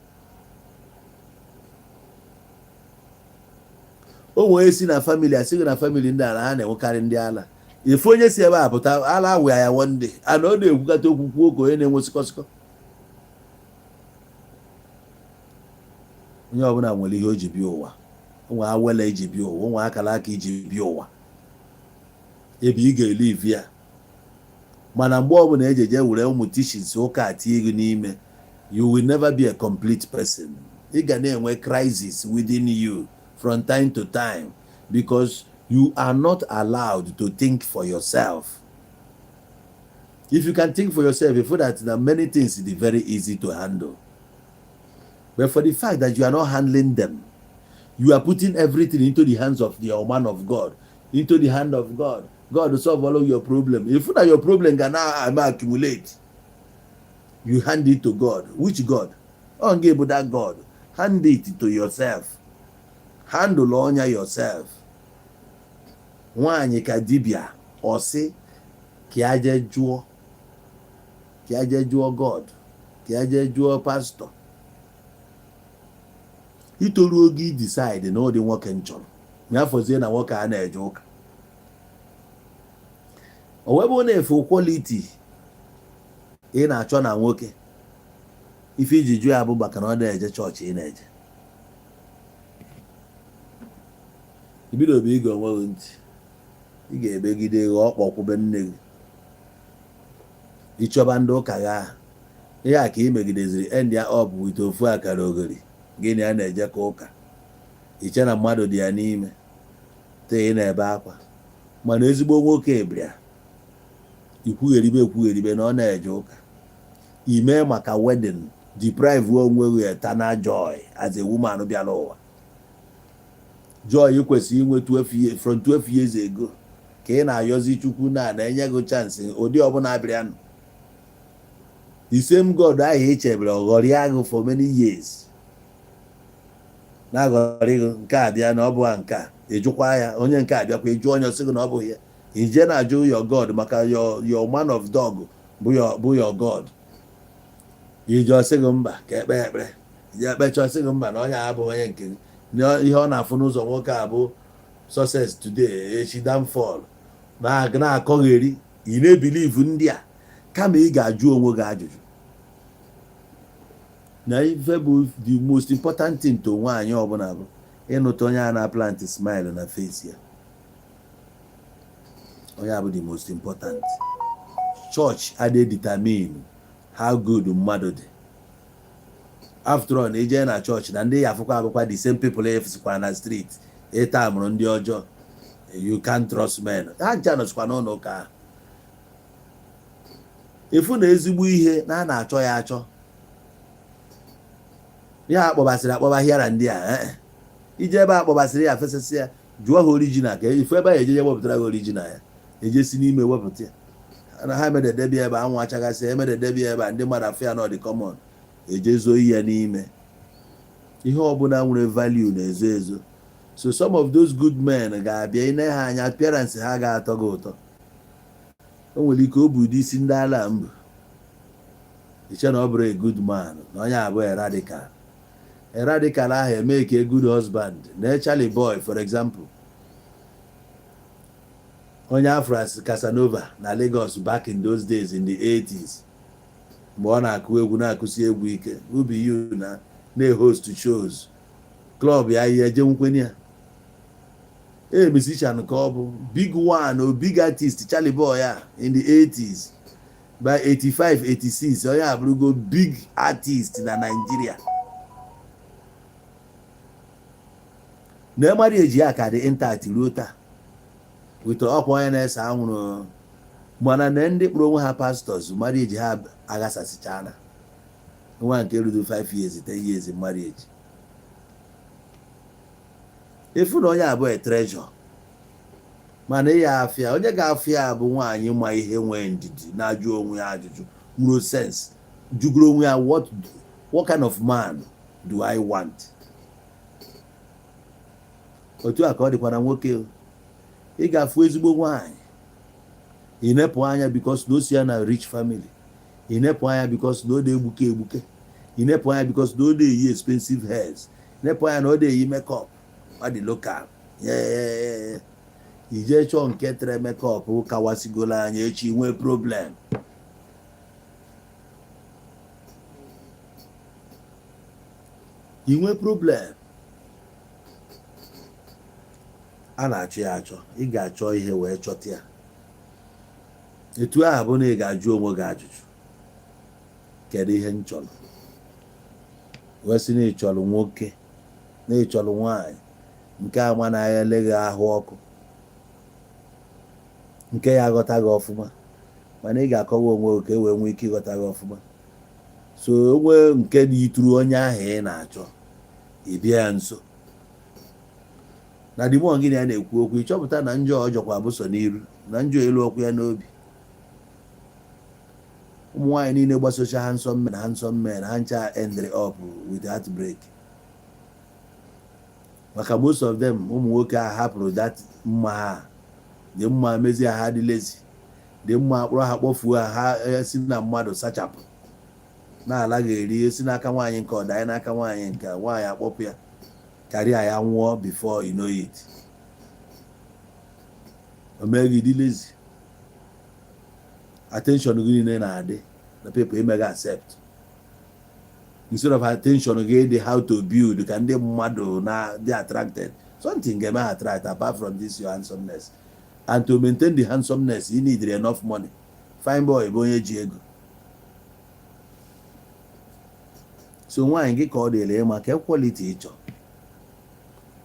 O nwere si na family, asịghị na family ndị ala ha na-enwekarị ndị ala. Efu onye si ebe a pụta, ala awụ ya one day, ana ọ na-ekwukata okwu, kwuo ka onye na-enwe sịkọsịkọ. Onye ọbụla nwere ihe o ji bịa ụwa. Onwe awele iji bịa ụwa, onwe akara aka iji bịa ụwa, ebe ị ga-elive ya. Mana mgbe ọbụla ejeje were ụmụ teachings ụka tie gị n'ime, you will never be a complete person. Ị ga na-enwe crisis within you from time to time, because you are not allowed to think for yourself. If you can think for yourself, you feel that na many things dey very easy to handle. But for the fact that you are not handling them, you are putting everything into the hands of the man of God, into the hand of God. God will solve all of your problem. If na your problem ga na accumulate, you hand it to God. Which God? Ọ nga bụ that God. Hand it to yourself, handle ọnya yourself. Nwaanyị ka dibịa ọsị ka ya jee jụọ, ka ya jee jụọ God, ka ya jee jụọ pastọ. Itoru oge decide na ụdị nwoke m chọrọ ya, fọzie na nwoke a na-eje ụka, o wee bụrụ na efe quality ị na-achọ na nwoke, ife iji jụ ya bụ maka na ọ na-eje chọọchị. Ị na-eje ibido bụ ige onwe gị ntị, ị ga-emegide ghọọ kpọkwube nne gị, ịchọba ndị ụka gị ahụ. Ihe a ka ị megideziri end ya up with ofu akara ogori. Gịnị a na-eje ka ụka iche na mmadụ dị ya n'ime tee, ị na-ebe akwa. Mana ezigbo nwoke bịa ikwugheribe ekwugheribe na ọ na-eje ụka, ime maka wedding, deprive onwe gị eternal joy as a woman bịara ụwa. Joy ị kwesịrị inwe 12 years, from 12 years ago ka ị na-ayọzi Chukwu na na-enye gị chance ụdị ọbụla bịanụ. The same God ahụ ị chebere ọghọrịa gị for many years, na-aghọrị gị. Nke a bịa na ọ bụ nke a, ịjụkwa ya. Onye nke a bịakwa, ịjụ onye, ọsị gị na ọ bụghị ya. Ije na-ajụ your God maka your man of dog bụ your God. Ije ọsị gị mba, ka ekpe ekpere. Ije ekpecha, ọsị gị mba, na onye a abụghị onye nke gị, na ihe ọ na-afụ n'ụzọ nwoke a bụ success today, echi downfall, na-akọgheri. Ị na-ebelieve ndị a kama ị ga-ajụ onwe gị ajụjụ na ife bụ the most important thing to nwaanyị ọbụla bụ ịnụta onye a na-plant smile na face ya. Onye a bụ the most important. Church adịghị determine how good mmadụ dị. After all, na ije na chọọchị na ndị ya afụkwa abụkwa the same people efusikwa na street ịta mụrụ ndị ọjọọ. You can't trust men. Ha ncha nọsikwa n'ụlọ ụka ahụ. Efu na ezigbo ihe na a na-achọ ya achọ, ya akpọbasịrị akpọba hịara ndị a ije ebe a kpọbasịrị ya fesasị ya, jụọ ha original ka ifu ebe a ejeje wepụtara gị original ya, ejesi n'ime wepụta ya na ha emededebe ebe anwụ achagasị, emededebe ebe a ndị mmadụ afụ ya na ọ dị common, ejezo ya n'ime. Ihe ọbụla nwere value na-ezo ezo. So some of those good men ga-abịa ine ha anya, appearance ha ga-atọ gị ụtọ. O nwere ike o bụ ụdị isi ndị ala mbụ iche na ọ bụrụ a good man, na onye abụọ a radical, a radical ahụ eme ka a good husband na Charlie Boy, for example, onye Afro Casanova na Lagos back in those days, in the 80s, mgbe ọ na-akụ egwu, na-akụsi egwu ike ubi you na na-host shows club ya, ihe ejenwukweni ya, a musician ka ọ bụ, big one o, big artist. Charlie Boy ya in the 80s, by 85, 86, onye abụrụgo big artist na Nigeria. Na marriage ya ka dị intact ruo taa with ọkwa onye na-ese anwụrụ. Mana na ndị kpụrụ onwe ha pastors, marriage ha aghasasịchana. Nwa nke ruru 5 years, 10 years marriage, efu na onye abụọ treasure. Mana ịya afịa, onye ga-afịa bụ nwaanyị ma ihe, nwee ndidi, na-ajụ onwe ya ajụjụ, nwere sense, jụgoro onwe ya, what kind of man do I want? Otu a ka ọ dịkwa na nwoke. Ị ga-afụ ezigbo nwaanyị, ị nepụ anya because na o si ya na rich family, ị nepụ anya because na ọ na-egbuke egbuke, ị nepụ anya because na ọ na-eyi expensive hairs, nepụ anya na ọ na-eyi makeup, ọ dị local. Ije chọọ nke tere makeup kawasigolo anya, echi nwee problem. Inwe problem. A na-achọ ya achọ. Ị ga-achọ ihe wee chọta ya. Etu ahụ bụ na ị ga-ajụ onwe gị ajụjụ, kedu ihe m chọrọ? Wee sị na ị chọrọ nwoke, na ị chọrọ nwaanyị nke ama na ya eleghị ahụ ọkụ, nke ya aghọta gị ọfụma. Mana ị ga-akọwa onwe gị ka e wee nwee ike ịghọta gị ọfụma. So onwe nke dị ituru onye ahụ ị na-achọ, ị bịa ya nso na dimọ gị na ya na-ekwu okwu, ịchọpụta na njọ ọjọkwa bụ so n'iru na njọ elu okwu ya n'obi. Ụmụ nwaanyị niile gbasocha handsome men, handsome men, ha ncha ended up with heartbreak, maka most of them, ụmụ nwoke a hapụrụ that mma ha dị mma, mezie ha dị lazy, dị mma kpọrọ ha kpọfuo ha, ha si na mmadụ sachapụ na-ala ga-eri esi n'aka nwaanyị nke ọdanye n'aka nwaanyị nke nwaanyị akpọpụ ya karịa ya nwụọ before you know it. O mee gị dị lazy, attention gị niile na-adị na people ime gị accept, instead of attention gị dị how to build ka ndị mmadụ na dị attracted. Something ga-eme ha attract apart from this your handsomeness, and to maintain the handsomeness, you need enough money. Fine boy bụ onye ji ego. So nwaanyị gị ka ọ dịrị ịma ka quality ịchọ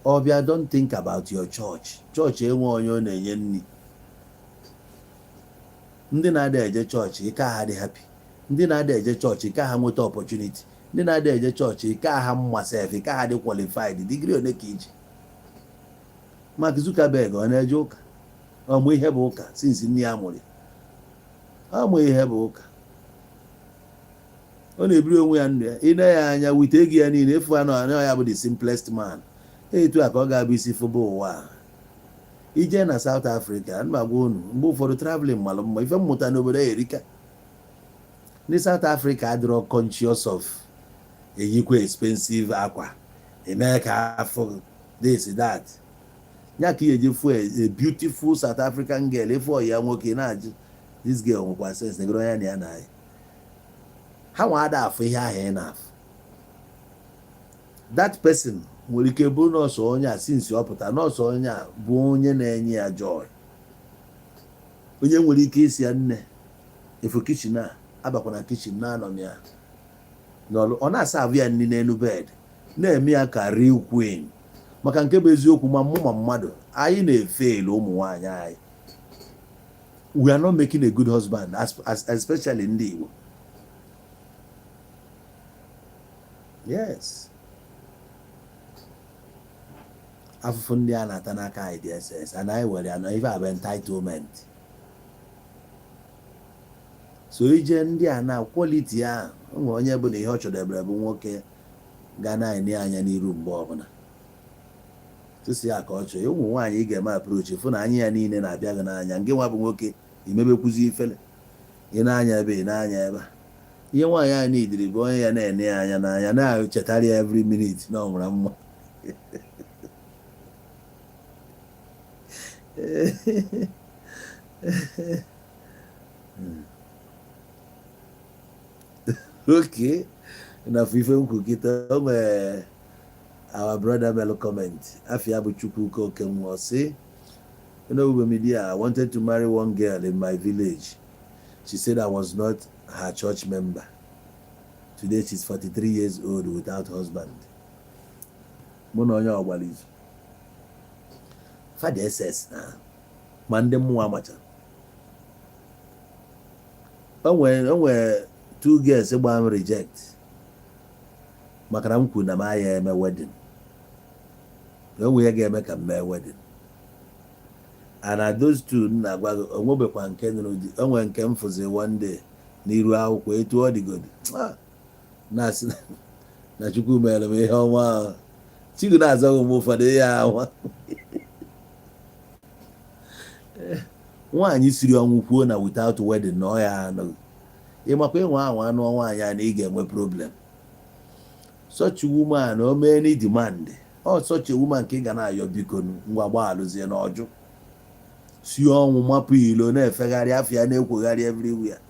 ọbịa. Don't think about your church. Church enwe onye ọ na-enye nri. Ndị na-ada eje chọọchị ike ha dị happy, ndị na-ada eje chọọchị ike ha nweta opportunity, ndị na-ada eje chọọchị ike ha mma sef, ike ha dị qualified. Degree one ka iji? Mark Zuckerberg, ọ na-eje ụka? Ọmụ ihe bụ ụka since nne ya mụrụ ya? Ọmụ ihe bụ ụka? Ọ na-ebiri onwe ya ndụ ya. Ị ya anya wite ego ya niile efu anọ anọ ya bụ the simplest man. Etu a ka ọ ga-abụ isi fụba ụwa a. Ije na South Africa, ana m agwa unu, mgbe ụfọdụ traveling malụ mma. Ife mmụta n'obodo ya erika. Ndị South Africa adịrọ conscious of eyikwa expensive akwa eme ka afọ this that ya ka ihe eje fụ a beautiful South African girl, efu ya nwoke na-ajụ, this girl nwekwa sense negoro ya na ya na ya ha nwa ada afụ ihe ahụ ị na-afụ. That person nwere ike bụrụ nọọsụ onye a since ọ pụta, nọọsụ onye a bụ onye na-enye ya joy. Onye nwere ike isi ya, "Nne, efu kitchen a, abakwana kitchen na-anọ m ya n'ọlụ." Ọ na-asa avụ ya nri n'elu bed, na-eme ya ka real queen. Maka nke bụ eziokwu, ma mụ ma mmadụ anyị na-efe elu ụmụ nwaanyị anyị, we are not making a good husband, as especially ndị Igbo. Yes, afụfụ ndị a na-ata n'aka anyị dị ss and anyị were ya na ife a bụ entitlement. So ije ndị a na quality ahụ, onwe onye bụ na ihe ọ chọdebere bụ nwoke ga na-ene anya n'iru mgbe ọbụla tụsi ya ka ọ chọọ. Ụmụ nwaanyị ị ga-eme approach, fụ na anya ya niile na-abịa gị n'anya. Nke nwa bụ nwoke imebekwuzi ifele, ị na-anya ebe ị na-anya ebe a. Ihe nwaanyị a nidiri bụ onye ya na-ene ya anya n'anya, na-echetara ya every minute na ọ mara mma. Okay, na ife nkwu kịta, o nwere our brother melu comment, afia bụ Chukwuka Okenwa, sị, "Owube Media, I wanted to marry one girl in my village. She said I was not her church member. Today she's 43 years old without husband." Mụ na onye ọgbara izu fada ss na ma ndị mmụọ amacha. O nwere two girls gba m reject maka na m kwuru na m aya eme wedding, na onwe ya ga-eme ka m mee wedding. And na those two m na-agwa gị, onwebekwa nke nụrụ di. O nwere nke m fụzi one day n'iru akwụkwọ, etu ọ dịgodi, na-asị na Chukwu mere m ihe ọma ahụ. Chukwu na-azọghị m ụfọdụ ihe ahụ. Nwaanyị siri ọnwụ kwuo na without wedding na ọ ya anụghị. Ịmakwa ịnwe ahụ anụ nwaanyị a na ị ga-enwe problem. Such woman, o mee any demand, ọ such a woman ka ị ga na-ayọ, "Biko, ngwa, gbaalụzie." Na ọjụ si ọnwụ, mapụ ilo, na-efegharị afọ ya, na-ekwogharị everywhere.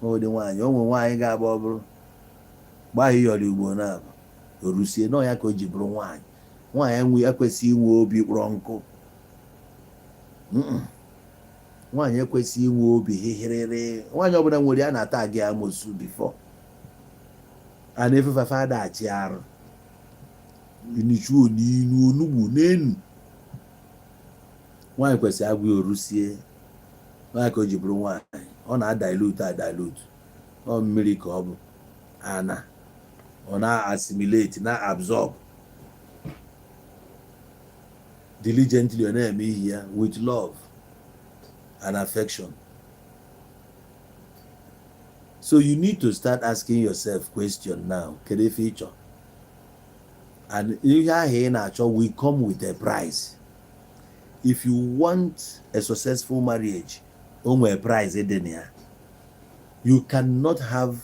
Ụdị nwaanyị onwe nwaanyị ga-abụ, ọ bụrụ gbaa ịyọrọ igbo na abụ orusie nọ ya ka o ji bụrụ nwaanyị. Nwaanyị enwe ekwesịghị inwe obi kpọrọ nkụ. Nwaanyị ekwesịghị inwe obi hịhịrịrị. Nwaanyị ọbụla nwere ya na-ata gị amosu before a na-efefafe adachi arụ inichuo n'inu onugbu n'enu. Nwaanyị kwesịrị agwa ya orusie nwaanyị ka o ji bụrụ nwaanyị. Ọ na-adilute adilute, ọ mmiri ka ọ bụ ana ọ na-assimilate, na-absorb diligently, ọ na-eme ihe ya with love and affection. So you need to start asking yourself question now: kedu ife ị chọ? And ihe ahụ ị na-achọ will come with a price. If you want a successful marriage, o nwere price dị na ya. You cannot have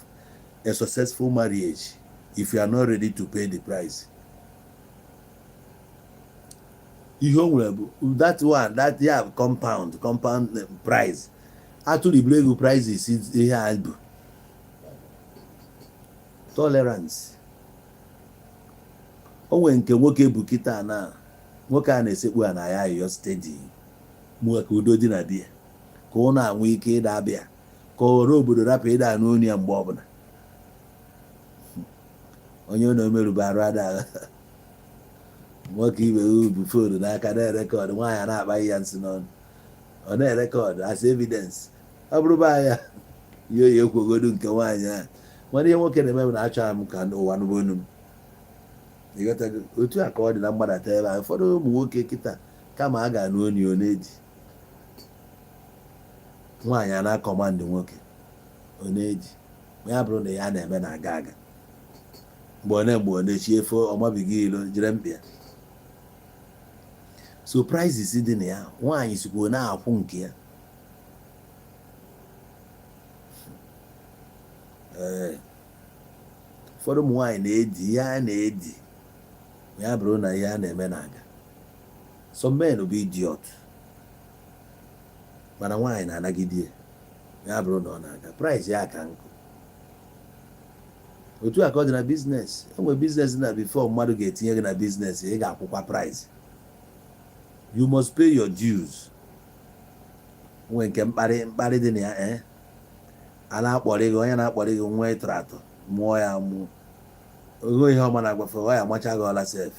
a successful marriage if you are not ready to pay the price. Ihe o nwere bụ that one, that ya compound price atụrụ iburu ego prices. Ihe a bụ tolerance. O nwere nke nwoke bụ kịta na nwoke a na-esekpu a na ya ayọ steady mụ ka udo dị na di ya, ka ọ na-anwe ike ịda abịa, ka ọrụ obodo rapụ ịda anụ onu ya mgbe ọbụla. Onye na omerube arụ ada aghọta. Nwoke ibe bụ phone n'aka na-erecord, nwaanyị na-akpaghị ya nsị n'ọnụ, ọ na-erecord as evidence. Ọ bụrụ be anya ihe oyi ekwogodu nke nwaanyị ahụ. Mana ihe nwoke na-eme bụ na achọghị m ka ụwa nụbụ onu m. Ịghọtago? Otu a ka ọ dị na mgbadata ebe a. Ụfọdụ ụmụ nwoke kịta, kama a ga-anụ onu ọ na-eji nwaanyị a na-acommand nwoke, ọ na-eji ma ya bụrụ na ya na-eme na-aga aga mgbe ọ na mgbe ọ na-echi efo ọmabigo ilo jere mkpi ya. So prices dị na ya, nwaanyị sikwa na-akwụ nke ya. Ee, ụfọdụ ụmụ nwaanyị na-edi ihe a na-edi ma ya bụrụ na ihe a na-eme na-aga. Some men bụ idiot, mana nwaanyị na-anagide ya, ya bụrụ na ọ na-aga, price ya ka nkụ. Otu a ka ọ dị na business. Enwere business na before mmadụ ga-etinye gị na business, ị ga-akwụkwa price. You must pay your dues. Onwe nke mkparị mkparị dị na ya. Ee, a na-akpọrị gị, onye na-akpọrị gị nwa ịtọrọ atọ mụọ ya mụọ ogo ihe ọma na-agbafe ọ ya amacha gị ọla sef.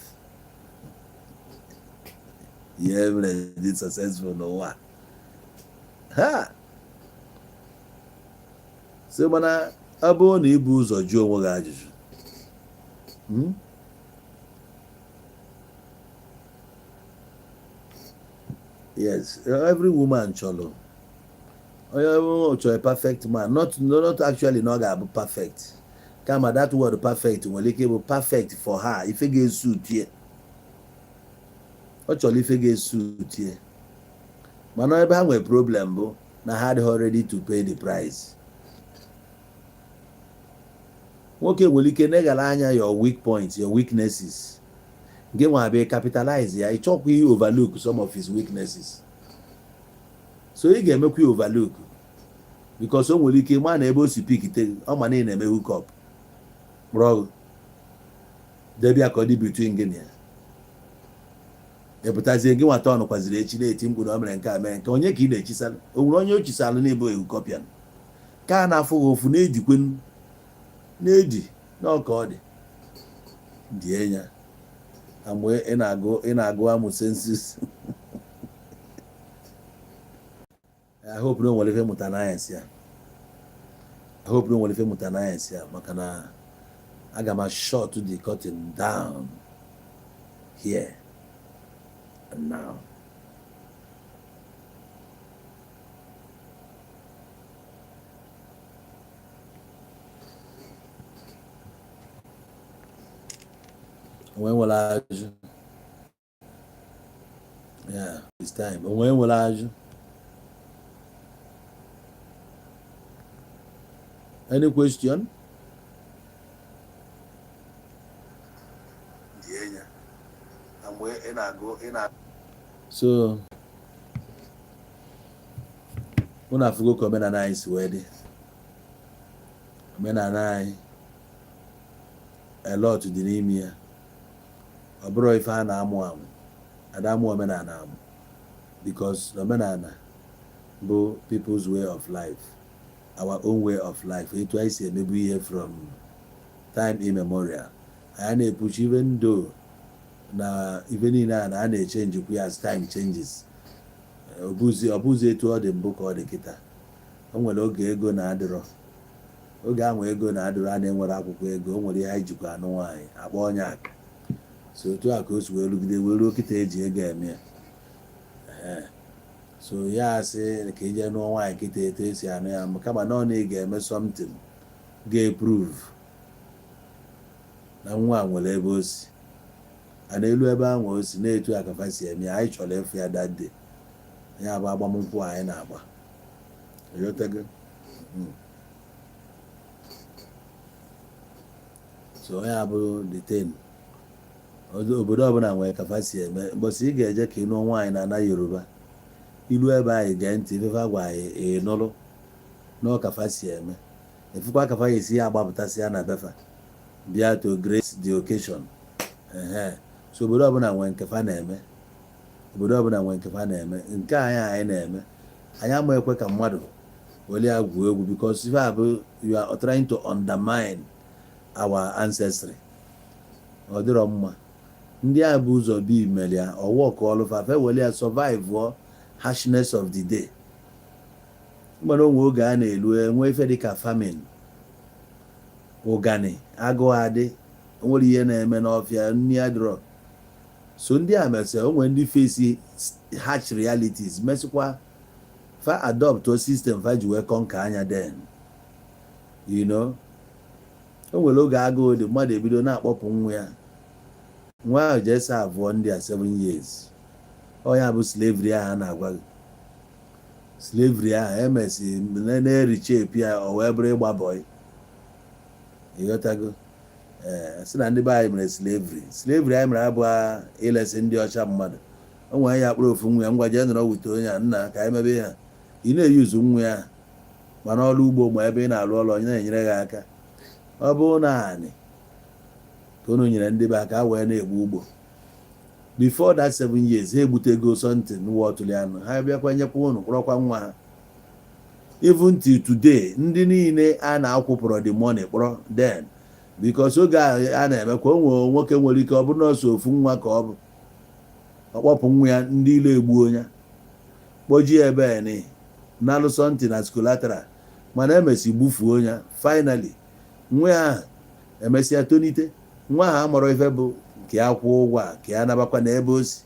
Ihe mere dị successful n'ụwa ha. So mana ọ bụrụ na ibu ụzọ jụọ onwe gị ajụjụ, Yes, every woman chọrọ onye chọrọ a perfect man. Not actually na ọ ga-abụ perfect, kama that word perfect nwere ike ịbụ perfect for her, ife ga-esuit ya. Ọ chọrọ ife ga-esuit ya, mana ebe ha nwere problem bụ na ha adịghị ready to pay the price. Nwoke nwere ike negara anya your weak points, your weaknesses, nke nwa abịa capitalize ya. Ịchọkwa ihe overlook some of his weaknesses, so ị ga-emekwa ya overlook because o nwere ike ma na ebe o si pikite ọ ma na ị na-eme hook up kpọrọ debia ka ọ dị between gị na ya. Epụtazie gị nwata ọnụ kwaziri echi na-eti mkpu na o mere nke a, mee nke onye ka ị na-echisalụ. O nwere onye o chisalụ n'ịbụ ehukọpịa ka a na-afụ gị ụfụ na-ejikwenu na-eji n'ọka ọ dị die ya na mgbe ị na-agụ amụ census. I hope na o nwere ife mụta n'anyasị ya. I hope na o nwere ife mụta n'anyasị ya, maka na aga m shut the curtain down here and now. Onwe nwere ajụ? Yeah, it's time. Onwe nwere ajụ? Any question? Die ya na mgbe ị na-agụ ị na so unu afụgo ka omenala anyị si wee dị. Omenala anyị, a lot dị n'ime ya. Ọ bụrụ ife a na-amụ amụ, ada amụ omenala amụ, because omenala bụ people's way of life, our own way of life, etu anyị si emebu ihe from time immemorial. Anyị na-epuchi even though na ife niile a na a na-echenjikwa ya as time changes. Ọ bụzi etu ọ dị mbụ ka ọ dị kịta. O nwere oge ego na-adịrọ, oge ahụ ego na-adịrọ, a na-enwere akwụkwọ ego. O nwere ihe anyị jikwa anụ nwaanyị akpọ onye aka. So otu a ka o si wee rugide wee ruo kịta eji ego eme ya. Ee, so ya asị ka ije nụọ nwaanyị kịta etu esi anụ ya, kama na ọ na ị ga-eme something ga-eprove na nwa a nwere ebe o si a na-elu ebe ahụ o si na-etu akafa si eme ya. Anyị chọrọ ịfụ ya that day, ya bụ agbamnkwụ anyị na-agba. Ịghọtago? So ya bụ the thing. Obodo ọbụla nwere kafa si eme. Mbọsị ị ga-eje ka ị nụọ nwaanyị na ana Yoruba, ilu ebe anyị gee ntị ifefe gwa anyị, ị nụrụ n'ọ kafa si eme, efukwa kafa ya esi ya agbapụtasị ya na befa bịa to grace the occasion. Ehe, so obodo ọbụla nwere nke fa na-eme. Obodo ọbụla nwere nke fa na-eme. Nke anyị na-eme, anyị ama ekwe ka mmadụ were ya gwuo egwu, because ife a bụ you are trying to undermine our ancestry. Ọ dịrọ mma. Ndị a bụ ụzọ bi mere ya ọwụ ka ọlụfa fe were ya survive harshness of the day. Mgbere onwe oge a na-elu enwe ife dịka famine, ụgani, agụụ adị, o nwere ihe na-eme n'ọfịa, nri adịrọ. So ndị a mesịa onwe ndị face harsh realities, mesịkwa fa adopt o system fa ji wee conquer anya. Then o nwere oge agụụ dị, mmadụ ebido na-akpọpụ nwa ya. Nwa ahụ jee saa abụọ ndị a 7 years. Ọ ya bụ slavery ahụ a na-agwa gị. Slavery ahụ emesi na-erichepu ya, o wee bụrụ ịgba bọị. Ịghọtago? Ee, sị na ndị be anyị mere slavery. Slavery anyị mere abụghị ilesi ndị ọcha mmadụ. O nwere ya akpụrụ ofu nwa ya, ngwa, jee nọrọ wute onye a nna ka anyị mebe ya. Ị na-eyuzu nwa ya ma n'ọrụ ugbo, ma ebe ị na-arụ ọrụ, onye na-enyere gị aka. Ọ bụrụ na anị ka unu nyere ndị be aka wee na-egbu ugbo, before that 7 years ha egbutego something wọtụrụ anụ ha bịakwa nyekwa unu kpọrọkwa nwa ha. Even till today, ndị niile a na-akwụpụrụ the money kpọrọ then, because oge a na-emekwa, o nwere nwoke nwere ike ọ bụrụ na ọsọ ofu nwa ka ọ bụ, ọkpọpụ nwa ya, ndị ile egbuo ya, kpojie ebe ni nalụ something as collateral, mana emesi gbufuo ya. Finally, nwa ya ahụ emesịa tonite. Nwa ahụ amụrụ ife bụ ka ya kwụọ ụgwọ a, ka ya nabakwa n'ebe o si.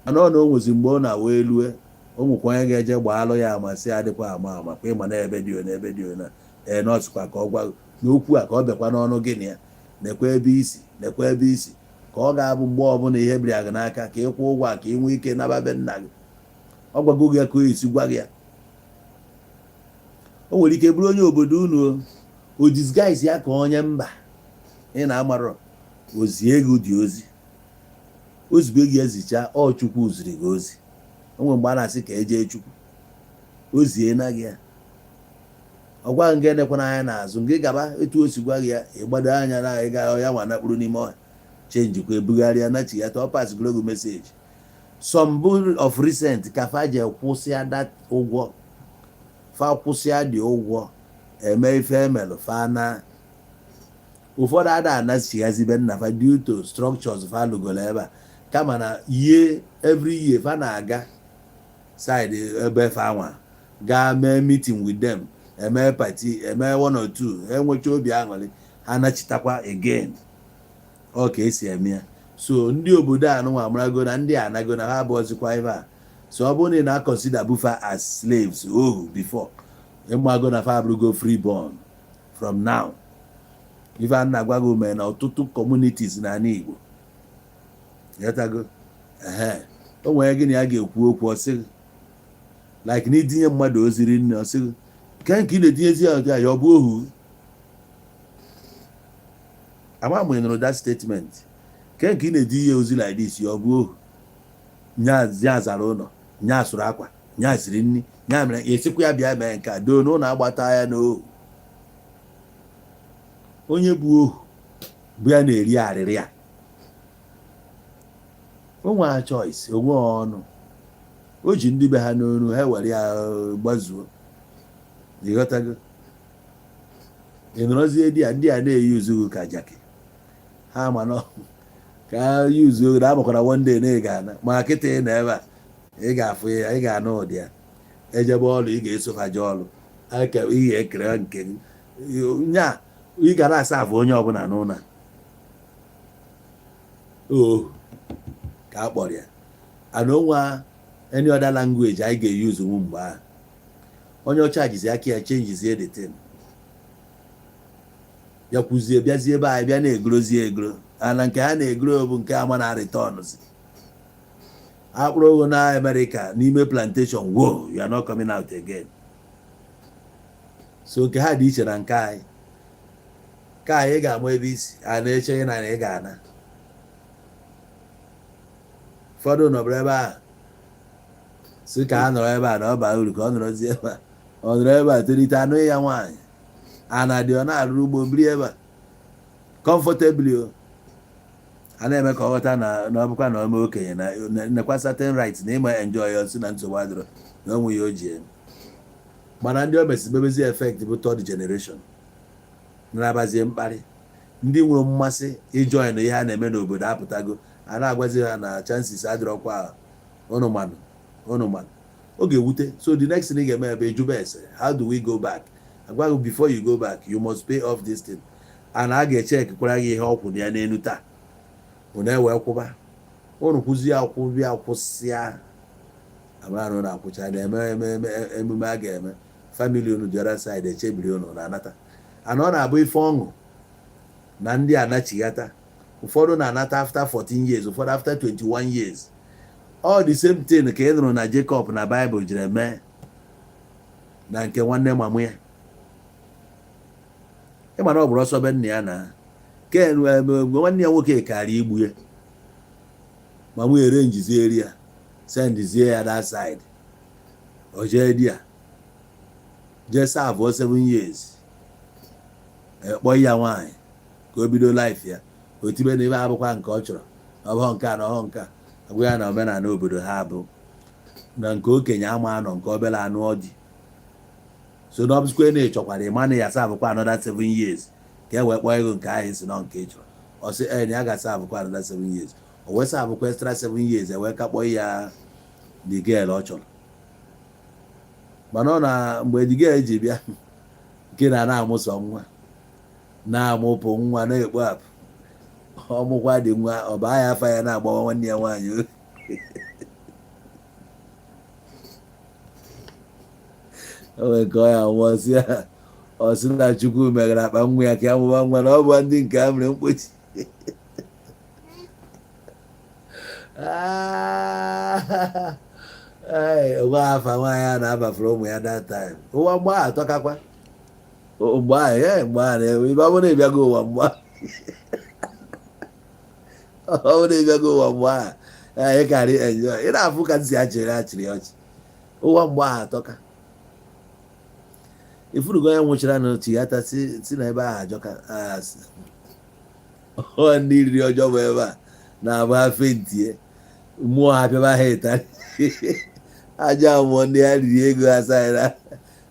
Mana ọ na o nwezi mgbe ọ na-awa elue, o nwekwa onye ga-eje gbaalụ ya ama, sị adịkwa ama ama kwa ịma na ebe dị one, ebe dị one. Ee, nọọsụkwa ka ọ gwa n'okwu a, ka ọ bịakwa n'ọnụ gị na ya, nekwa ebe isi, nekwa ebe isi, ka ọ ga-abụ mgbe ọbụla ihe bịara gị n'aka ka ị kwụọ ụgwọ a, ka ị nwee ike naba be nna gị. Ọ gwago gị ya ka o esi gwa gị ya. O nwere ike bụrụ onye obodo unu, o disguise ya ka onye mba ị na-amarọ, ozie gị dị ozi. Ozugbo gị ezicha, ọ Chukwu ziri gị ozi. O nwere mgbe a na-asị ka ejee, Chukwu o zie na gị ya, ọ gwaghị gị enekwana anya n'azụ, gị gaba etu o si gwa gị ya. Ịgbado anya na ịga ya nwa nakpuru n'ime ọhịa, changekwa, ebugharịa nachighata, ọ passigoro gị message. Some bụ of recent ka fa je kwụsịa that ụgwọ, fa kwụsịa dị ụgwọ, eme ife emelụ fa na ụfọdụ ada anachighazibe nna fa due to structures fa lụgoro ebe a. Kama na year, every year, fa na-aga side ebe fa nwa gaa mee meeting with them, eme party, eme one or two, enwecha obi aṅụrị, ha nachitakwa again. Ọ ka esi eme ya. So ndị obodo a nụnwa amarago na ndị anago na ha abụọzikwa ebe a. So ọ bụrụ na ị na-consider bufa as slaves, ohu, before, ịmago na fa abụrụgo free born from now. Ife a na-agwa gị mee na ọtụtụ communities n'ala Igbo ghọtago. Ehe, o nwere gị na ya ga-ekwu okwu, ọ sị like na itinye mmadụ oziri nne, ọ sị nke nke ị na-etinyezi ya otu a, ya ọ bụ ohu. Ama mgbe ị nụrụ that statement, nke nke ị na-eti ya ozi like this, ya ọ bụ ohu. Nya zara ụlọ, nya sụrụ akwa, nya siri nri, nya mere esikwa ya bịa mee nke a doo n'ụlọ, agbata ya n'ohu. Onye bụ ohu bụ ya na-eri arịrị ya, o nwere choice, onwe ọnụ o ji ndị be ha n'onu, ha were ya gbazuo. Ịghọtago? Ị nọrọzie di ya, ndị a na-eyi uzugu ka jaki ha ma nọ ka ha yuzuo na amakwara one day na ị ga-ana. Ma kịta ị nọ ebe a, ị ga-afụ ya, ị ga-anụ ụdị ya. Ejebe ọlụ, ị ga-eso ha jee ọlụ, ị ga-ekere nke gị nya, ị ga na-asa afụ onye ọbụla n'ụlọ a. O ka a kpọrọ ya ana onwe any other language anyị ga-eyuzu nwu mgbe ahụ. Onye ọcha jizi aka ya changezie the thing, bịakwuzie, bịazie ebe anyị, bịa na-egrozie egro ana nke ha na-egro bụ nke ama na returns akpụrụ ogo na America n'ime plantation. Wo, you are not coming out again. So nke ha dị iche na nke anyị. Ka anyị ga-ama ebe isi a na-eche na ị ga-ana. Ụfọdụ nọbụrụ ebe a si ka ha nọrọ ebe a na ọ baa uru, ka ọ nọrọzie ebe a, ọ nọrọ ebe a tolite, anụ ya nwaanyị ana dị, ọ na-arụrụ ugbo, biri ebe a comfortably. O a na-eme ka ọ ghọta na ọ bụkwa na ome okenye na nekwa certain rights na ịma enjoy ya, si na nsogbu adịrọ na onwe ya o ji eme. Mana ndị o mesi mebezi effect bụ third generation na-abazie mkparị. Ndị nwere mmasị ijoin ihe a na-eme n'obodo apụtago, a na-agwazi ha na chances adịrọkwa. Ụnụ manụ, ụnụ manụ, ọ ga-ewute. So the next thing ị ga-eme ebe ịjụba ese, how do we go back? Agwa gị, before you go back, you must pay off this thing, and a ga-echekikwara gị ihe ọ kwụrụ ya n'elu taa. Unu ewee kwụba, unu kwụzie, akwụbịa, kwụsịa, amara na unu akwụcha, na-eme emume a ga-eme family unu the other side, echebiri unu na-anata. Ana ọ na-abụ ife ọṅụ na ndị anachighata. Ụfọdụ na-anata after 14 years, ụfọdụ after 21 years. All the same thing ka ị nụrụ na Jacob na Bible jere mee na nke nwanne mamụ ya. Ịma na ọ bụrụ ọsọ be nna ya na ken nwanne ya nwoke kara igbu ya, ma mụ ere njizie ya, sendizie ya that side. O jee di ya, jee serve 7 years, ekpọ ya nwaanyị ka o bido life ya. O tibe na ebe abụkwa nke ọ chọrọ, ọ bụghị nke a na ọhọ nke a. Agwa ya na omenala obodo ha bụ na nke okenye ama anọ nke obere anụ ọdị. So na ọbụzikwe na ịchọkwara ịma na ya servekwa another 7 years ka e wee kpọọ ego nke ahụ isi nọ nke ị chọrọ. Ọ sị ee, na ya ga-aservekwa another 7 years. O wee servekwa extra 7 years, e wee ka kpọọ ya the girl ọ chọrọ. Mana ọ na mgbe the girl ji bịa nke na na-amụsọ nwa, na-amụpụ nwa, na-ekpo apụ, ọmụkwa dị nwa, ọ baa ya afa ya na-agbawa nwanne ya nwaanyị. O nwere nke ọ ya nwụọ, sị ya, ọ sị na Chukwu meghere akpa nwa ya ka ya mụba nwa, na ọ bụ ndị nke a mere mkpochi. Onwe afa nwaanyị a na-abafere ụmụ ya that time. Ụwa mgbe ahụ atọkakwa. Mgbe ahụ ya, mgbe ahụ na-enwe ibe, ọ bụrụ na ịbịago ụwa mgbe ahụ, ọ bụrụ na ịbịago ụwa mgbe ahụ, ị karị enjoy. Ị na-afụ ka ntị achịrị achịrị ọchị. Ụwa mgbe ahụ atọka. Ifurugo onye nwụchara na chighata si na ebe ahụ ajọka. Ọ ndị riri ọjọọ bụ ebe a na-agba faintie, mmụọ ha pịaba ha ịtarị, aja mmụọ ndị ha riri ego ha saịra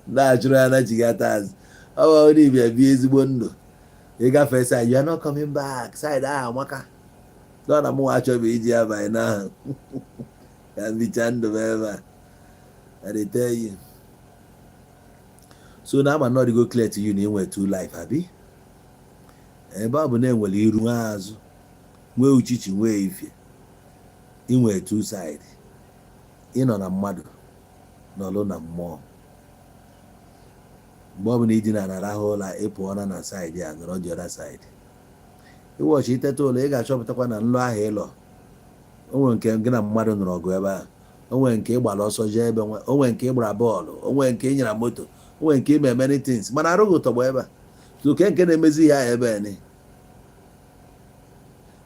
na-achụrụ ha na chighata azụ. Ọ bụ onye ịbịa bie ezigbo ndụ, ịgafe side, you are not coming back. Side ahụ amaka nọ na mụnwa achọbeghị iji abanye n'ahụ ka m bichaa ndụ m ebe a. I dey tell you. So na ama not go clear to you na inwe two life, abi? Ebe ọ bụ na enwere iru, nwee azụ, nwee uchichi, nwee ifie, inwe two side. Ịnọ na mmadụ, nọlụ na mmụọ. Mgbe ọbụla idina na arahụ ụla, ị pụọ na side a, nọrọ the other side. Ịwọchi iteta ụlọ, ị ga-achọpụtakwa na nlọ ahụ ịlọ, o nwere nke gị na mmadụ nọrọ ọgụ ebe ahụ, o nwere nke ị gbara ọsọ jee ebe nwe, o nwere nke ị gbara bọọlụ, o nwere nke ị nyara moto, o nwere nke ime many things, mana arụghị ụtọgbọ ebe a. So ke nke na-emezi ya ebe ni.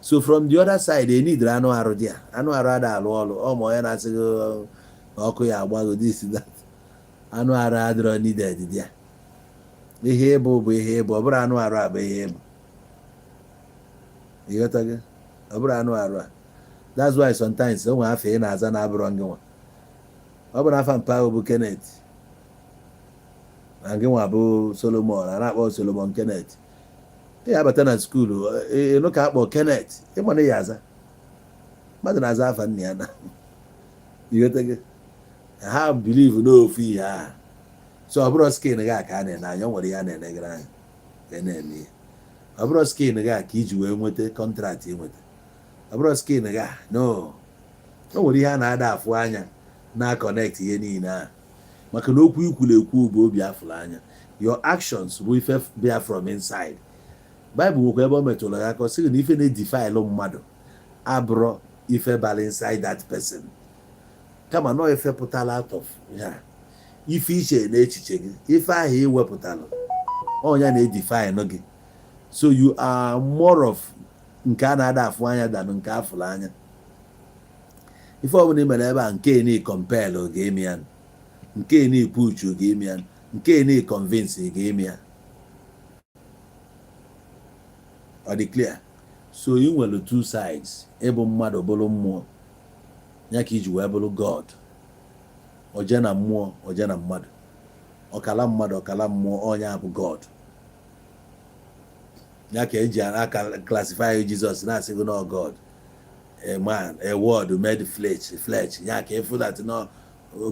So from the other side, enidere anụ arụ dị ya, anụ arụ ada alụ ọlụ. Ọ ma onye na-asị gị na ọkụ ya agbago, this, that, anụ arụ adịrọ needed dị ya. Ihe ịbụ bụ ihe ịbụ, ọ bụrụ anụ arụ a bụ ihe ịbụ. Ịghọtago? Ọ bụrụ anụ arụ a. That's why sometimes o nwere afọ ị na-aza na-abụrọ ngị nwa. Ọ bụ na afa mpa ahụ bụ Kenneth, na ngị nwa bụ Solomon, a na-akpọ Solomon Kenneth. Ị abata na school, ịnụ ka akpọ Kenneth, ịma na ya aza mmadụ na-aza afa nna ya na. Ịghọtago? Ha believe n'ofu ihe ahụ. So ọ bụrụ skin gị a ka a na-ene anya, o nwere ihe a na-enegara anya ka na-eme ihe. Ọ bụrụ skin gị a ka iji wee nweta contract ịnweta, ọ bụrụ skin gị a, no, o nwere ihe a na-ada afụ anya na connect ihe niile ahụ, maka na okwu ikwuru ekwu bụ obi afụrụ anya. Your actions bụ ife bịa from inside. Bible nwekwa ebe ọ metụrụ ya aka, ọ sịghị na ife na-edefile mmadụ abụrọ ife bara inside that person, kama nọọ ife pụtara out of ya, ife iche na echiche gị, ife ahụ ị wepụtara, ọnya na-edefine gị. So you are more of nke a na-ada afụ anya than nke afụrụ anya. Ife ọbụla ị mere ebe a, nke ni compel ga-eme ya, nke ni push ga-eme ya, nke ni convince ga-eme ya. Ọ dị clear? So ị nwere two sides. Ịbụ mmadụ, bụrụ mmụọ, ya ka iji wee bụrụ God. Oje na mmụọ, oje na mmadụ, ọkala mmadụ, ọkala mmụọ, ọnya bụ God. Ya ka eji aka classify Jizọs na-asị gị no God, a man, a word made flesh. Ya ka ịfụ that no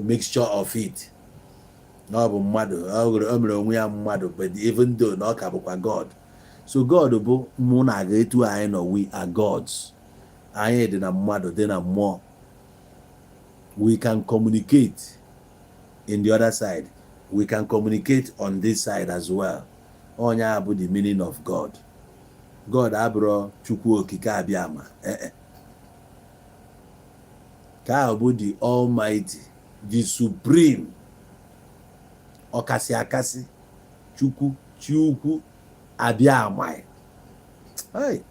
mixture of it, na ọ bụ mmadụ, o mere onwe ya mmadụ, but even though na ọ ka bụkwa God. So God bụ mụ na aga etu anyị nọ. We are gods. Anyị dị na mmadụ, dị na mmụọ. We can communicate in the other side, we can communicate on this side as well. Onye a bụ the meaning of God. God abụrụ Chukwu Okike Abịama, ee, ka ahụ bụ the Almighty, the Supreme, ọkasị akasị, Chukwu, Chiukwu Abịama. Hey.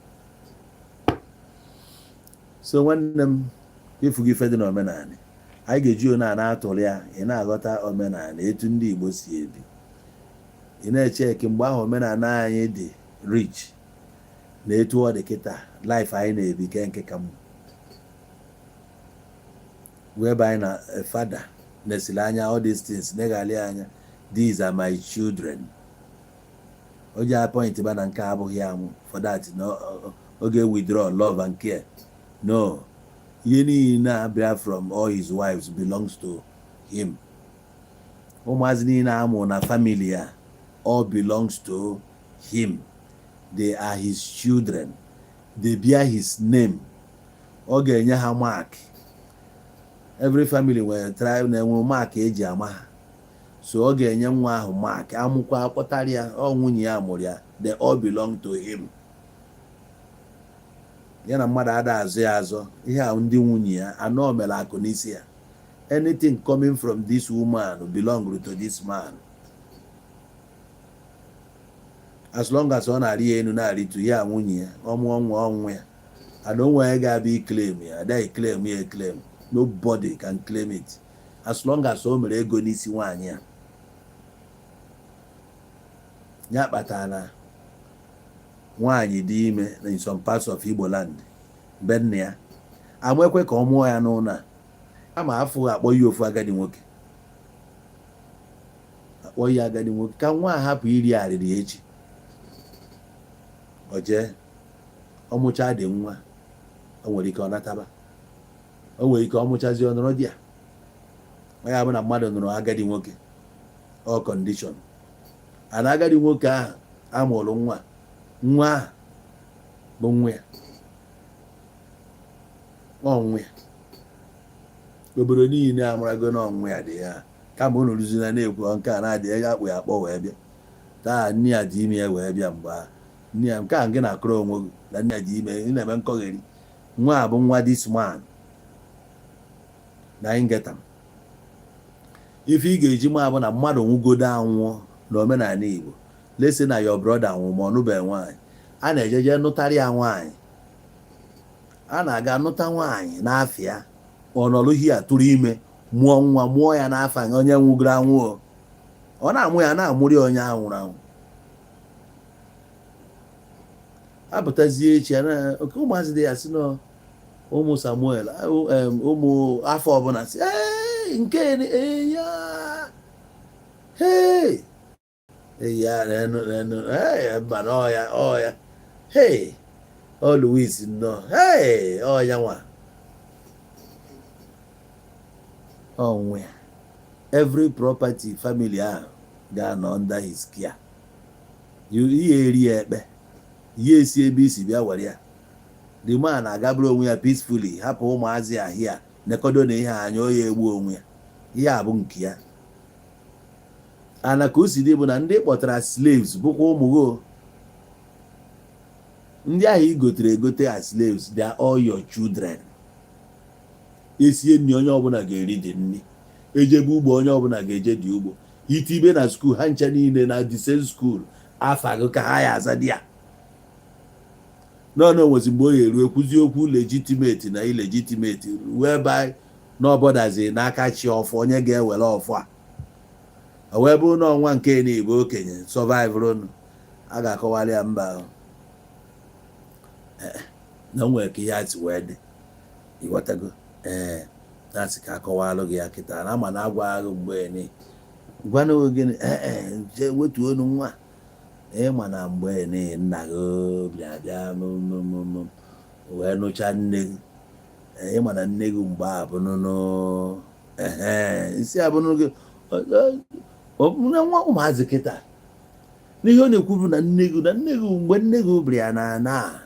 So nwanne m, ịfụgo ife dị n'omenala anyị ga-eji one a na-atụrụ ya, ị na-aghọta omenala etu ndị Igbo si ebi. Ị na-eche eke mgbe ahụ omenala anyị dị rich na etu ọ dị kịta, life anyị na-ebi ke nke ka mma, whereby na father nesiri anya all these things, neghali anya. These are my children. O ji appoint ba na nke abụghị amụ for that no. Oge withdraw love and care, no. Ihe niile abịa from all his wives belongs to him. Ụmụazị niile amụ na family ya, all belongs to him. They are his children, they bear his name. Ọ ga-enye ha mark. Every family nwere tribe na-enwe mark eji ama ha, so ọ ga-enye nwa ahụ mark. Amụkwa, akpọtara ya, ọ nwunye ya mụrụ ya. They all belong to him. Ya na mmadụ ada azụ ya azọ. Ihe a ndị nwunye ya anọ mere akụ n'isi ya. Anything coming from this woman belong to this man, as long as ọ na-arị ya elu na-arịtu ya. Nwunye ya, ọmụọ nwa, ọnwụ ya and onwe ya ga-abịa claim ya, adaghị claim ya claim. Nobody can claim it as long as o mere ego n'isi nwaanyị a. Ya kpatara na nwaanyị dị ime in some parts of Igbo land, be nna ya, amekwe ka ọ mụọ ya n'ụlọ a ama afọ, akpọ ya ofu agadi nwoke, akpọ ya agadi nwoke, ka nwa a hapụ iri arịrị echi. O jee ọmụcha dị nwa, o nwere ike ọ nataba, o nwere ike ọmụchazi, ọ nọrọ di ya. Ọ ya bụ na mmadụ nụrụ agadi nwoke, ọ condition ana agadi nwoke ahụ amụrụ nwa, nwa ahụ bụ nwa ya, ọ nwa ya. Obodo niile amarago na ọnwụ ya dị ya. Kama unu rụzina na-ekwu nke a na-adị ya, akpụ ya akpọ wee bịa taa, nne ya dị ime ya wee bịa. Mgbe ahụ nne ya nke a gị na-akụrụ onwe gị na nne ya dị ime, ị na-eme nkọgheri. Nwa a bụ nwa this man na get am. Ife ị ga-eji ma bụ na mmadụ nwụgodo anwụọ n'omenala Igbo, lesi na your brother nwụ ma ọ nụbeghị nwaanyị, a na-ejeje nụtarị ya nwaanyị. A na-aga nụta nwaanyị n'afịa, ọ nọrọ hia, tụrụ ime, mụọ nwa, mụọ ya n'afọ onye nwụgoro anwụ. Ọ na-amụ ya, na-amụrị onye ahụ nwụrụ anwụ. Apụtazie echi ya na oke ụmụazị dị ya sị nọ ụmụ Samuel, ụmụ afọ ọbụla si "Ee, nke ya hey ya nenu nenu ee mba na ọya ọya hey ọ Louis nnọọ hey ọya nwa onwe ya." Every property family ahụ ga-anọ under his care. Ihe eri ya ekpe, ihe esi ebe isi bịa were ya. The man agaburu onwe ya peacefully, hapụ ụmụazị ahịa nekodo na ihe anya oya egbu onwe ya. Ihe a bụ nke ya. Ana ka o si dị bụ na ndị kpọtara slaves bụkwa ụmụ gị. Ndị ahụ i gotere egote as slaves, they are all your children. Esie nri, onye ọbụla ga-eri dị nri. Ejebe ugbo, onye ọbụla ga-eje dị ugbo. Itibe na school, ha ncha niile na the same school, afa gị ka ha ya aza di ya. Nọ nwezi mgbe o ya eru ekwuzi okwu legitimate na illegitimate, whereby na ọbọdazi n'aka chi ọfọ onye ga-ewere ọfọ a. O wee bụrụ na ọnwa nke na-ebu okenye survive, a ga-akọwara ya mba ahụ na o nwere ka ihe a si wee dị. Ịghọtago? Ee, na-asị ka akọwalụ gị ya kịta na ama na agwa gị mgbe ni gwanụ gịnị. Ee, jee wetuo onu nwa ịma na mgbe ni nna gị bịa bịa wee nụcha nne gị. Ịma na nne gị mgbe a bụ nụnụ ehe isi abụnụ gị na nwa ụmụazị kịta. N'ihe ọ na-ekwu bụ na nne gị, na nne gị, mgbe nne gị bịara ya na na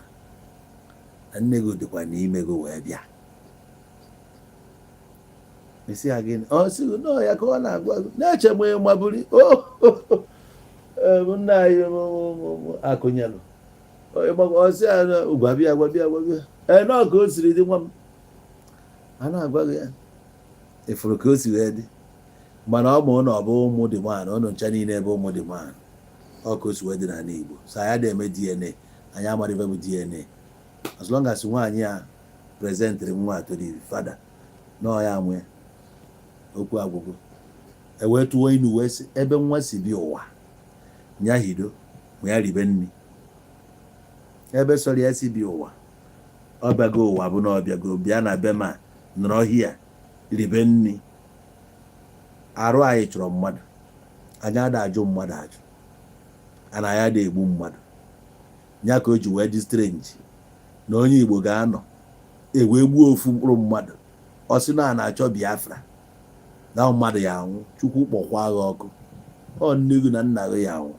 na nne gị dịkwa n'ime gị wee bịa. Isi ya gịnị? Ọ sị gị nọọ ya ka ọ na-agwa gị na-eche m ịmaburi o nna anyị akụnyelụ. Ọ sị ya gwabịa, gwabịa, gwabịa. Ee, nọọ ka o siri dị. Nwa m, a na-agwa gị ya ịfụrụ ka o si wee dị, mana ọ mụ na ọ bụ ụmụ dị man ụnụ ncha niile ebe ụmụ dị man. Ọ ka o si wee dị n'ala Igbo. So anyị adịghị eme DNA. Anyị amara ife bụ DNA. As long as nwaanyị a presentịrị nwa to the father na ọ ya nwee okwu, agwụgwụ e wee tụọ inu wee sị ebe nwa si bịa ụwa nya hido ma ya ribe nri. Ebe sọrọ ya si bịa ụwa, ọ bịago ụwa bụ na ọ bịago bịa na be ma nọrọ hia ribe nri. Arụ anyị chọrọ mmadụ, Anyị ada ajụ mmadụ ajụ, ana anyị ada egbu mmadụ. Ya ka o ji wee dị strange na onye Igbo ga-anọ ewee gbuo ofu mkpụrụ mmadụ, ọ sị na a na-achọ Biafra na mmadụ ya anwụ. Chukwu kpọkwa gị ọkụ. Ọ nne gị na nna gị ya anwụ.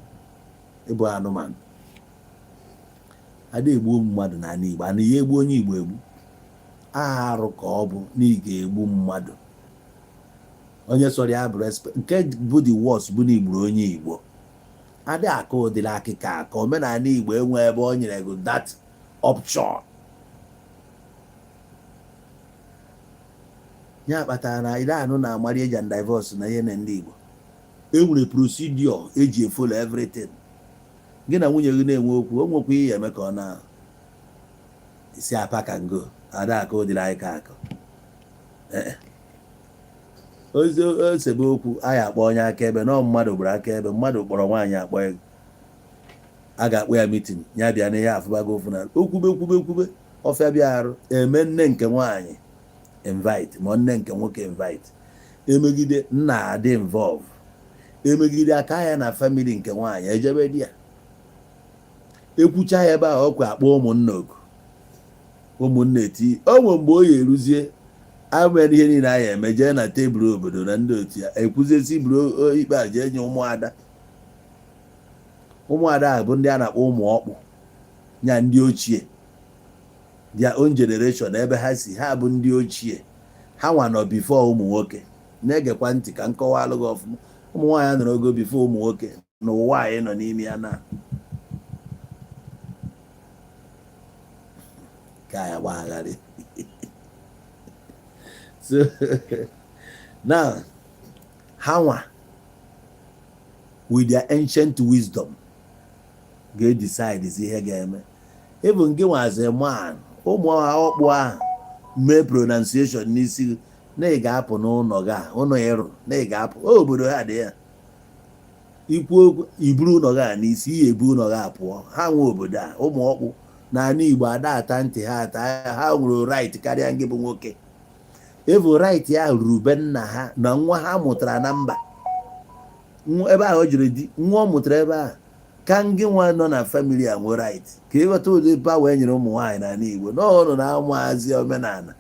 Ịbụ anụmanụ. Ada egbu mmadụ n'ala Igbo. Ana ya egbu onye Igbo egbu, arụ ka ọ bụ na ị ga-egbu mmadụ. Onye sọrọ ya bụ respect. Nke bụ the worst bụ na igburu onye Igbo. Adị akọ ụdịrị akịka ka omenala Igbo enwe ebe o nyere gị that option. Ya kpatara na ire anụ na marriage and divorce na ihe na ndị Igbo enwere procedure eji efollow everything. Gị na nwunye gị na-enwe okwu, o nwekwa ihe eme ka ọ na isi apa ka ngo ada akọ ụdịrị anyị ka akọ ozi osebe okwu. Anyị akpọ onye akaebe na mmadụ gbara akaebe, mmadụ kpọrọ nwaanyị, akpọ ego, a ga-akpọ ya meeting, ya bịa n'ihe afụbago ofu na okwube kwube kwube ọfịa bịa arụ eme nne nke nwaanyị invite, ma nne nke nwoke invite, emegide nna adị involve, emegide aka ya na family nke nwaanyị ejebe di ya, ekwucha ya ebe ahụ, ọkwa akpọ ụmụnna oku, ụmụnna eti o nwe mgbe o ya eruzie amere ihe niile anyị eme, jee na tebụl obodo na ndị otu ya ekwuziesi buru ikpe a jee nye ụmụada. Ụmụada ahụ bụ ndị a na-akpọ ụmụ ọkpụ nya ndị ochie, their own generation, ebe ha si, ha bụ ndị ochie, ha nwa nọ before ụmụ nwoke. Na-egekwa ntị ka nkọwa alụ gị ọfụma. Ụmụ nwaanyị nọrọ ogo before ụmụ nwoke n'ụwa anyị nọ n'ime ya na ka ya gbagharị. So now, ha nwa with their ancient wisdom ga-edecide ihe ga-eme. Even gị nwa as a man, ụmụ ọkpụ ahụ mee pronunciation n'isi gị na ị ga-apụ n'ụlọ gị a, ụlọ ịrụ na ị ga-apụ obodo ha dị ya ikwu okwu, iburu ụlọ gị a n'isi, ihe ebu ụlọ gị a pụọ. Ha nwe obodo a. Ụmụ ọkpụ n'ala Igbo ada ata ntị ha ata. Ha nwere right karịa ngị bụ nwoke. Evu right ya ruru be nna ha na nwa ha mụtara na mba ebe ahụ o jiri di nwa ọ mụtara ebe ahụ ka ngị nwa nọ na family a nwee right. Ka ịghọta ụdị power e nyere ụmụ nwaanyị n'ala Igbo n'ọnụ na ụmụazị omenala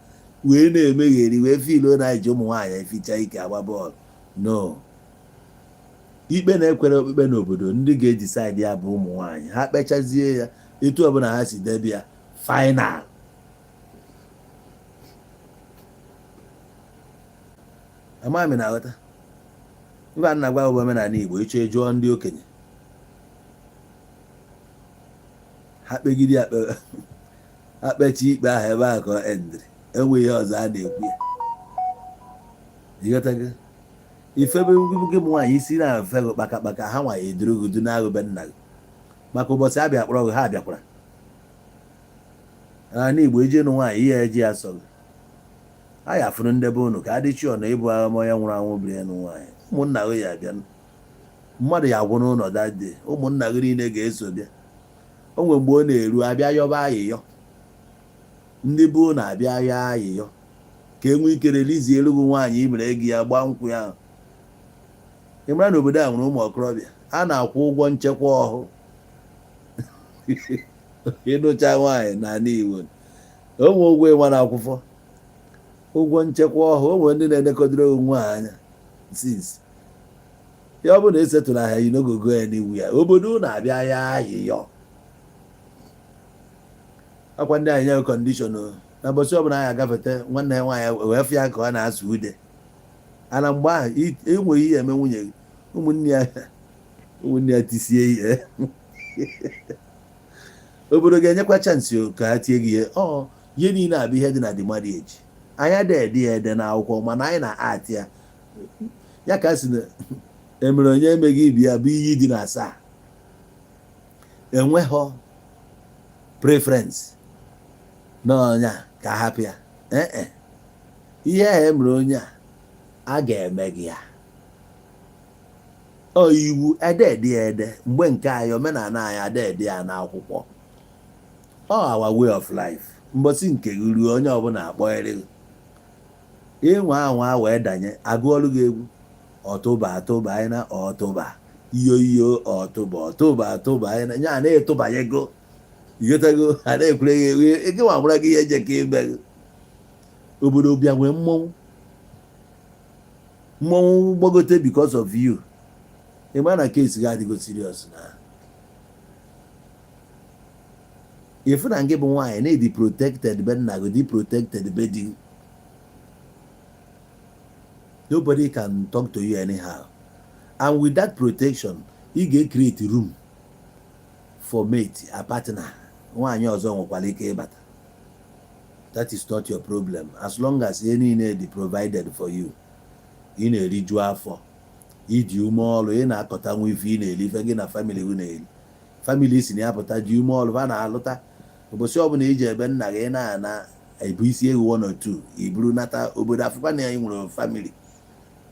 wee na-emegheri wee feel na eji ụmụ nwaanyị eficha ike agba bọọlụ. No ikpe na-ekwere okpukpe n'obodo, ndị ga-edecide ya bụ ụmụ nwaanyị. Ha kpechazie ya etu ọbụla ha si debe ya final. Amaghị m na aghọta mba nna gwa bụ omenala Igbo. Ịchọ jụọ ndị okenye, ha kpegide ya, ha kpechi ikpe ahụ ebe ahụ ka ọ endịrị, enweghị ihe ọzọ a na-ekwu ya. Ịghọtago ifebe gị bụ nwaanyị isi na-afe gị kpakakpaka, ha nwa eduru gị du n'agụ be nna gị maka ụbọchị abịa kpọrọ gị. Ha bịakwara n'ala Igbo ije nụ nwaanyị, ihe eji ya sọ gị a ya fụrụ ndebe unu ka adị chụọ na ịbụ agha onye nwụrụ anwụ biri enu nwaanyị. Ụmụnna gị ya abịa, mmadụ ya agwụ n'ụlọ that day, ụmụnna gị niile ga-eso bịa. O nwere mgbe ọ na-eru abịa yọba ayịyọ, ndị bụ na-abịa ya ayịyọ ka e nwee ike release elu gị nwaanyị i mere gị ya gbaa nkwụ ya. Ị mara na obodo a nwere ụmụ okorobịa a na-akwụ ụgwọ nchekwa ọhụụ. Ịnụcha nwaanyị n'ala Igbo, o nwe ụgwọ ịnwa na-akwụfọ ụgwọ nchekwa ọhụụ. O nwere ndị na-elekọdoro onwe ha anya since ya ọ bụrụ na esetụrụ ahịa you no go go anywhere. Obodo na-abịa ya ayịyọ akwa ndị anyị nye condition na ụbọchị ọbụla anyị agafete nwanne ya nwaanyị wee fụ ya ka ọ na-asụ ude ana mgbe ahụ enweghị ihe eme nwunye gị, ụmụnne ya tisie ihe. Obodo ga-enyekwa chance ka ha tie gị ihe. Ọ ihe niile abụ ihe dị na the marriage. Anyị adịghị ede ya ede n'akwụkwọ, mana anyị na-atị ya ya ka si na emere onye emeghị ibi ya bụ iyi dị na asaa. Enweghọ preference n'ọnya ka hapụ ya. Ee, ihe a emere onye a, a ga-eme gị ya. Ọ iwu ede ede ya ede mgbe nke anyị omenala anyị ada ede ya n'akwụkwọ. Ọ our way of life. Mbọsị nke gị ruo, onye ọbụla akpọghịrị gị ịnwa anwa wee danye agụọlụ gị egwu. Ọtụba atụba anyị na ọtụba iyo iyo ọtụba ọtụba atụba anyị na nya na-etụbanyego, ịghọtago? A na-ekwere gị ego nwa mụra gị ihe eje ka ime gị. Obodo bịa nwee mmọnwụ, mmọnwụ gbagote because of you. Ị ma na case gị adịgo serious na ịfụ na ngị bụ nwaanyị na-edi protected be nna gị, dị protected be di gị. Nobody can talk to you anyhow, and with that protection, ị ga-create room for mate, a partner. Nwaanyị ọzọ nwekwara ike ịbata, that is not your problem, as long as ihe niile dị provided for you. Ị na-eriju afọ, iji ume ọrụ, ị na-akọta nwa ife ị na-eri, ife gị na family gị na-eri, family si na ya pụta ji ume ọrụ ha na-alụta. Ụbọchị ọbụla iji ebe nna gị na-ana ebu isi ewu one or two, iburu nata obodo afụkwa na ị nwere family.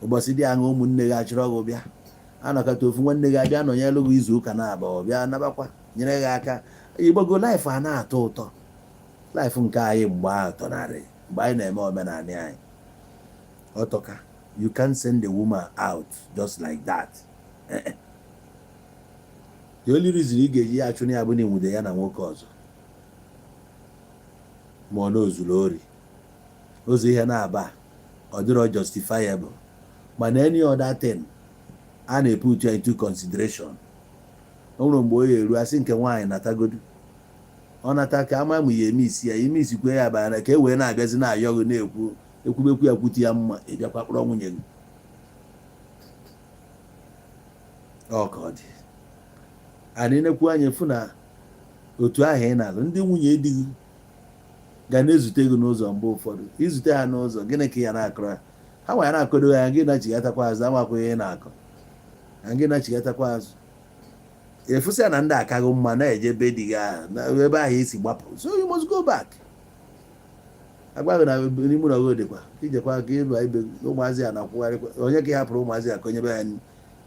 Ụbọchị dị aṅụ, ụmụnne gị achọrọ gị bịa, anọkọta ofu nwanne gị abịa nọnyelụ gị izu ụka na abụọ, bịa nabakwa nyere gị aka. Igbogo life a na-atọ ụtọ, life nke anyị mgbe ahụ tọnarị, mgbe anyị na-eme omenala anyị ọtọka. You can't send a woman out just like that. The only reason ị ga-eji ya achụ ya bụ na ịnwude ya na nwoke ọzọ, ma ọ na ozuru ori ụzọ ihe na-aba, ọ dịrọ justifiable. Mana any other thing, a na-eput ya into consideration. O nwere mgbe o ya eru, asị nke nwaanyị natagodu, ọ nata ka ama ma ya eme isi ya ime isikwe ya bara, ka e wee na-abịazi na-ayọ gị, na-ekwu ekwubekwu ya kwute ya mma, ị bịakwa kpọrọ nwunye gị. Ọ ka ọ dị anyị nekwu anya fụ na otu ahụ ị na-alụ, ndị nwunye di gị ga na-ezute gị n'ụzọ. Mgbe ụfọdụ izute ha n'ụzọ, gịnị ka ya na-akọrọ ha? Ha nwa ya na-akọdo ya, gị na-achịgatakwa azụ, amakwa ihe ị na-akọ na gị na-achịgatakwa azụ, efụsịa na ndị akaghị mma na-eje be di gị ahụ na ebe ahụ esi gbapụ. So you must go back. Agwaghị na n'ime ụlọ gị dịkwa ijekwa ka ịba ibe ụmụazị a na-akwụgharịkwa onye ka ị hapụrụ ụmụazị a ka onye be ha nri.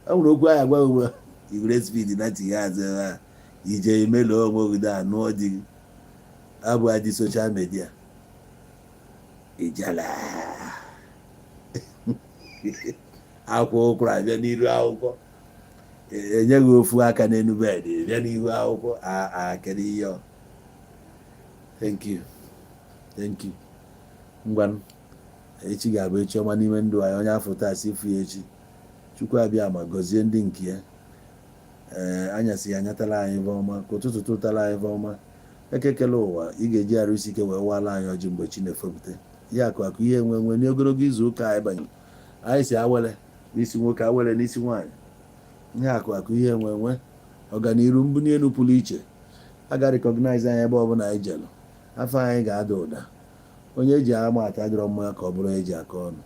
E nwere okwu ahụ agwaghị ugbu a, iwere speed na tinye azụ ebe a ije imelo onwe gị da nụọ di gị abụ adị social media ijele akwa ụkwara abịa n'iru akwụkwọ, enyeghị ofu aka n'elu bed bịa n'ihu akwụkwọ a kedu ihe ọ. Thank you, thank you. Ngwanụ, echi ga-abụ echi ọma n'ime ndụ anyị. Onye afọ taa si fụ ya echi. Chukwu abịa ma gọzie ndị nke ya. Ee, anyasị ya anyatala anyị ife ọma, ka ụtụtụ tụtala anyị ife ọma. Ekekele ụwa, ị ga-eji arụ isi ike wee waala anyị ọjị mgbe chi na-efopụta ihe akụ akụ, ihe enwe enwe n'ogologo izu ụka anyị banyere. Anyị si awele n'isi nwoke, awele n'isi nwaanyị, ihe akụ akụ, ihe enwe enwe, ọganiru, mbuli elu pụrụ iche. A ga-recognize anyị ebe ọbụla anyị jelụ, afọ anyị ga-ada ụda. Onye eji ama atụ adịrọ mma ka ọ bụrụ eji aka ọnụ.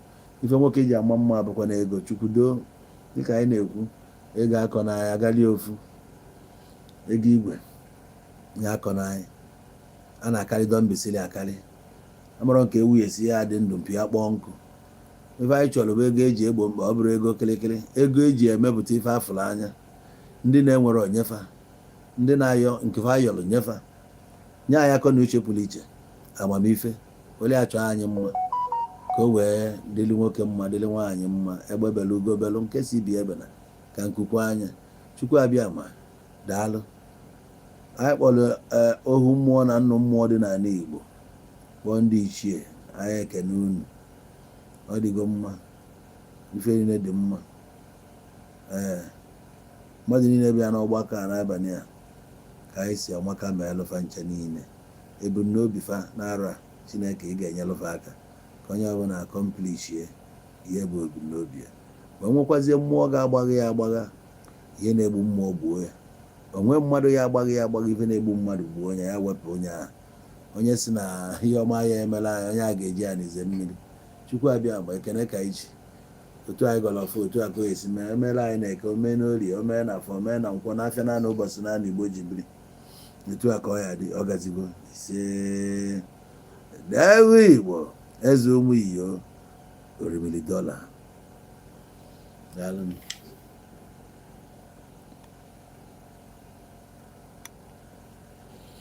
Ife nwoke ji ama mma bụkwa na ego. Chukwu doo, dịka anyị na-ekwu, ego akọ n'anya agalie ofu ego igwe ya akọ n'anya a na-akarị dọmbisili akarị amarọ nke ewu esi ya dị ndụ mpi ya kpọọ nkụ. Ife anyị chọrọ bụ ego eji egbo mkpa, ọ bụrụ ego kịrịkịrị, ego eji emepụta ife afụrụ anya. Ndị na-enwere onyefa, ndị na-ayọ nke fa ayọrọ nyefa, nye anyị akọ na uche pụrụ iche, amamife were ya chọọ anyị mma, ka o wee dịrị nwoke mma, dịrị nwaanyị mma. Egbe belu ugo belu, nke si bi ebena ka nkukwu anya. Chukwu abịa ma daalụ. Anyị kpọrọ ohu mmụọ na nnụ mmụọ dị n'ala Igbo, kpọọ ndị ichie anyị, ekene unu. Ọ dịgo mma, ife niile dị mma. Ee, mmadụ niile bịa n'ọgbakọ a n'abalị a, ka anyị si amaka ma elụfa nche niile ebumnobi fa n'arọ a. Chineke, ị ga-enyelụfa aka ka onye ọbụla accomplishie ihe bụ ebumnobi ya. Ma nwekwazie mmụọ ga-agbagha ya agbagha, ihe na-egbu mmụọ gbuo ya. Onwe mmadụ ya agbagha ya agbagha, ife na-egbu mmadụ gbuo onye ya, wepụ onye ahụ. Onye si na ihe ọma ya emela anyị, onye a ga-eji ya n'ize mmiri. Chukwu abịa ma ekene ka iji otu anyị gọrọ ọfọ, otu a ka o esi mee, emere anyị na eke, omee n'orie, omee na afọ, omee na nkwọ, n'afịa naanị ụbọchị naanị Igbo ji biri. Otu a ka ọ ya dị, ọ gazigo. Ise dewe Igbo eze ụmụ iyo orimili dọla. Daalụ.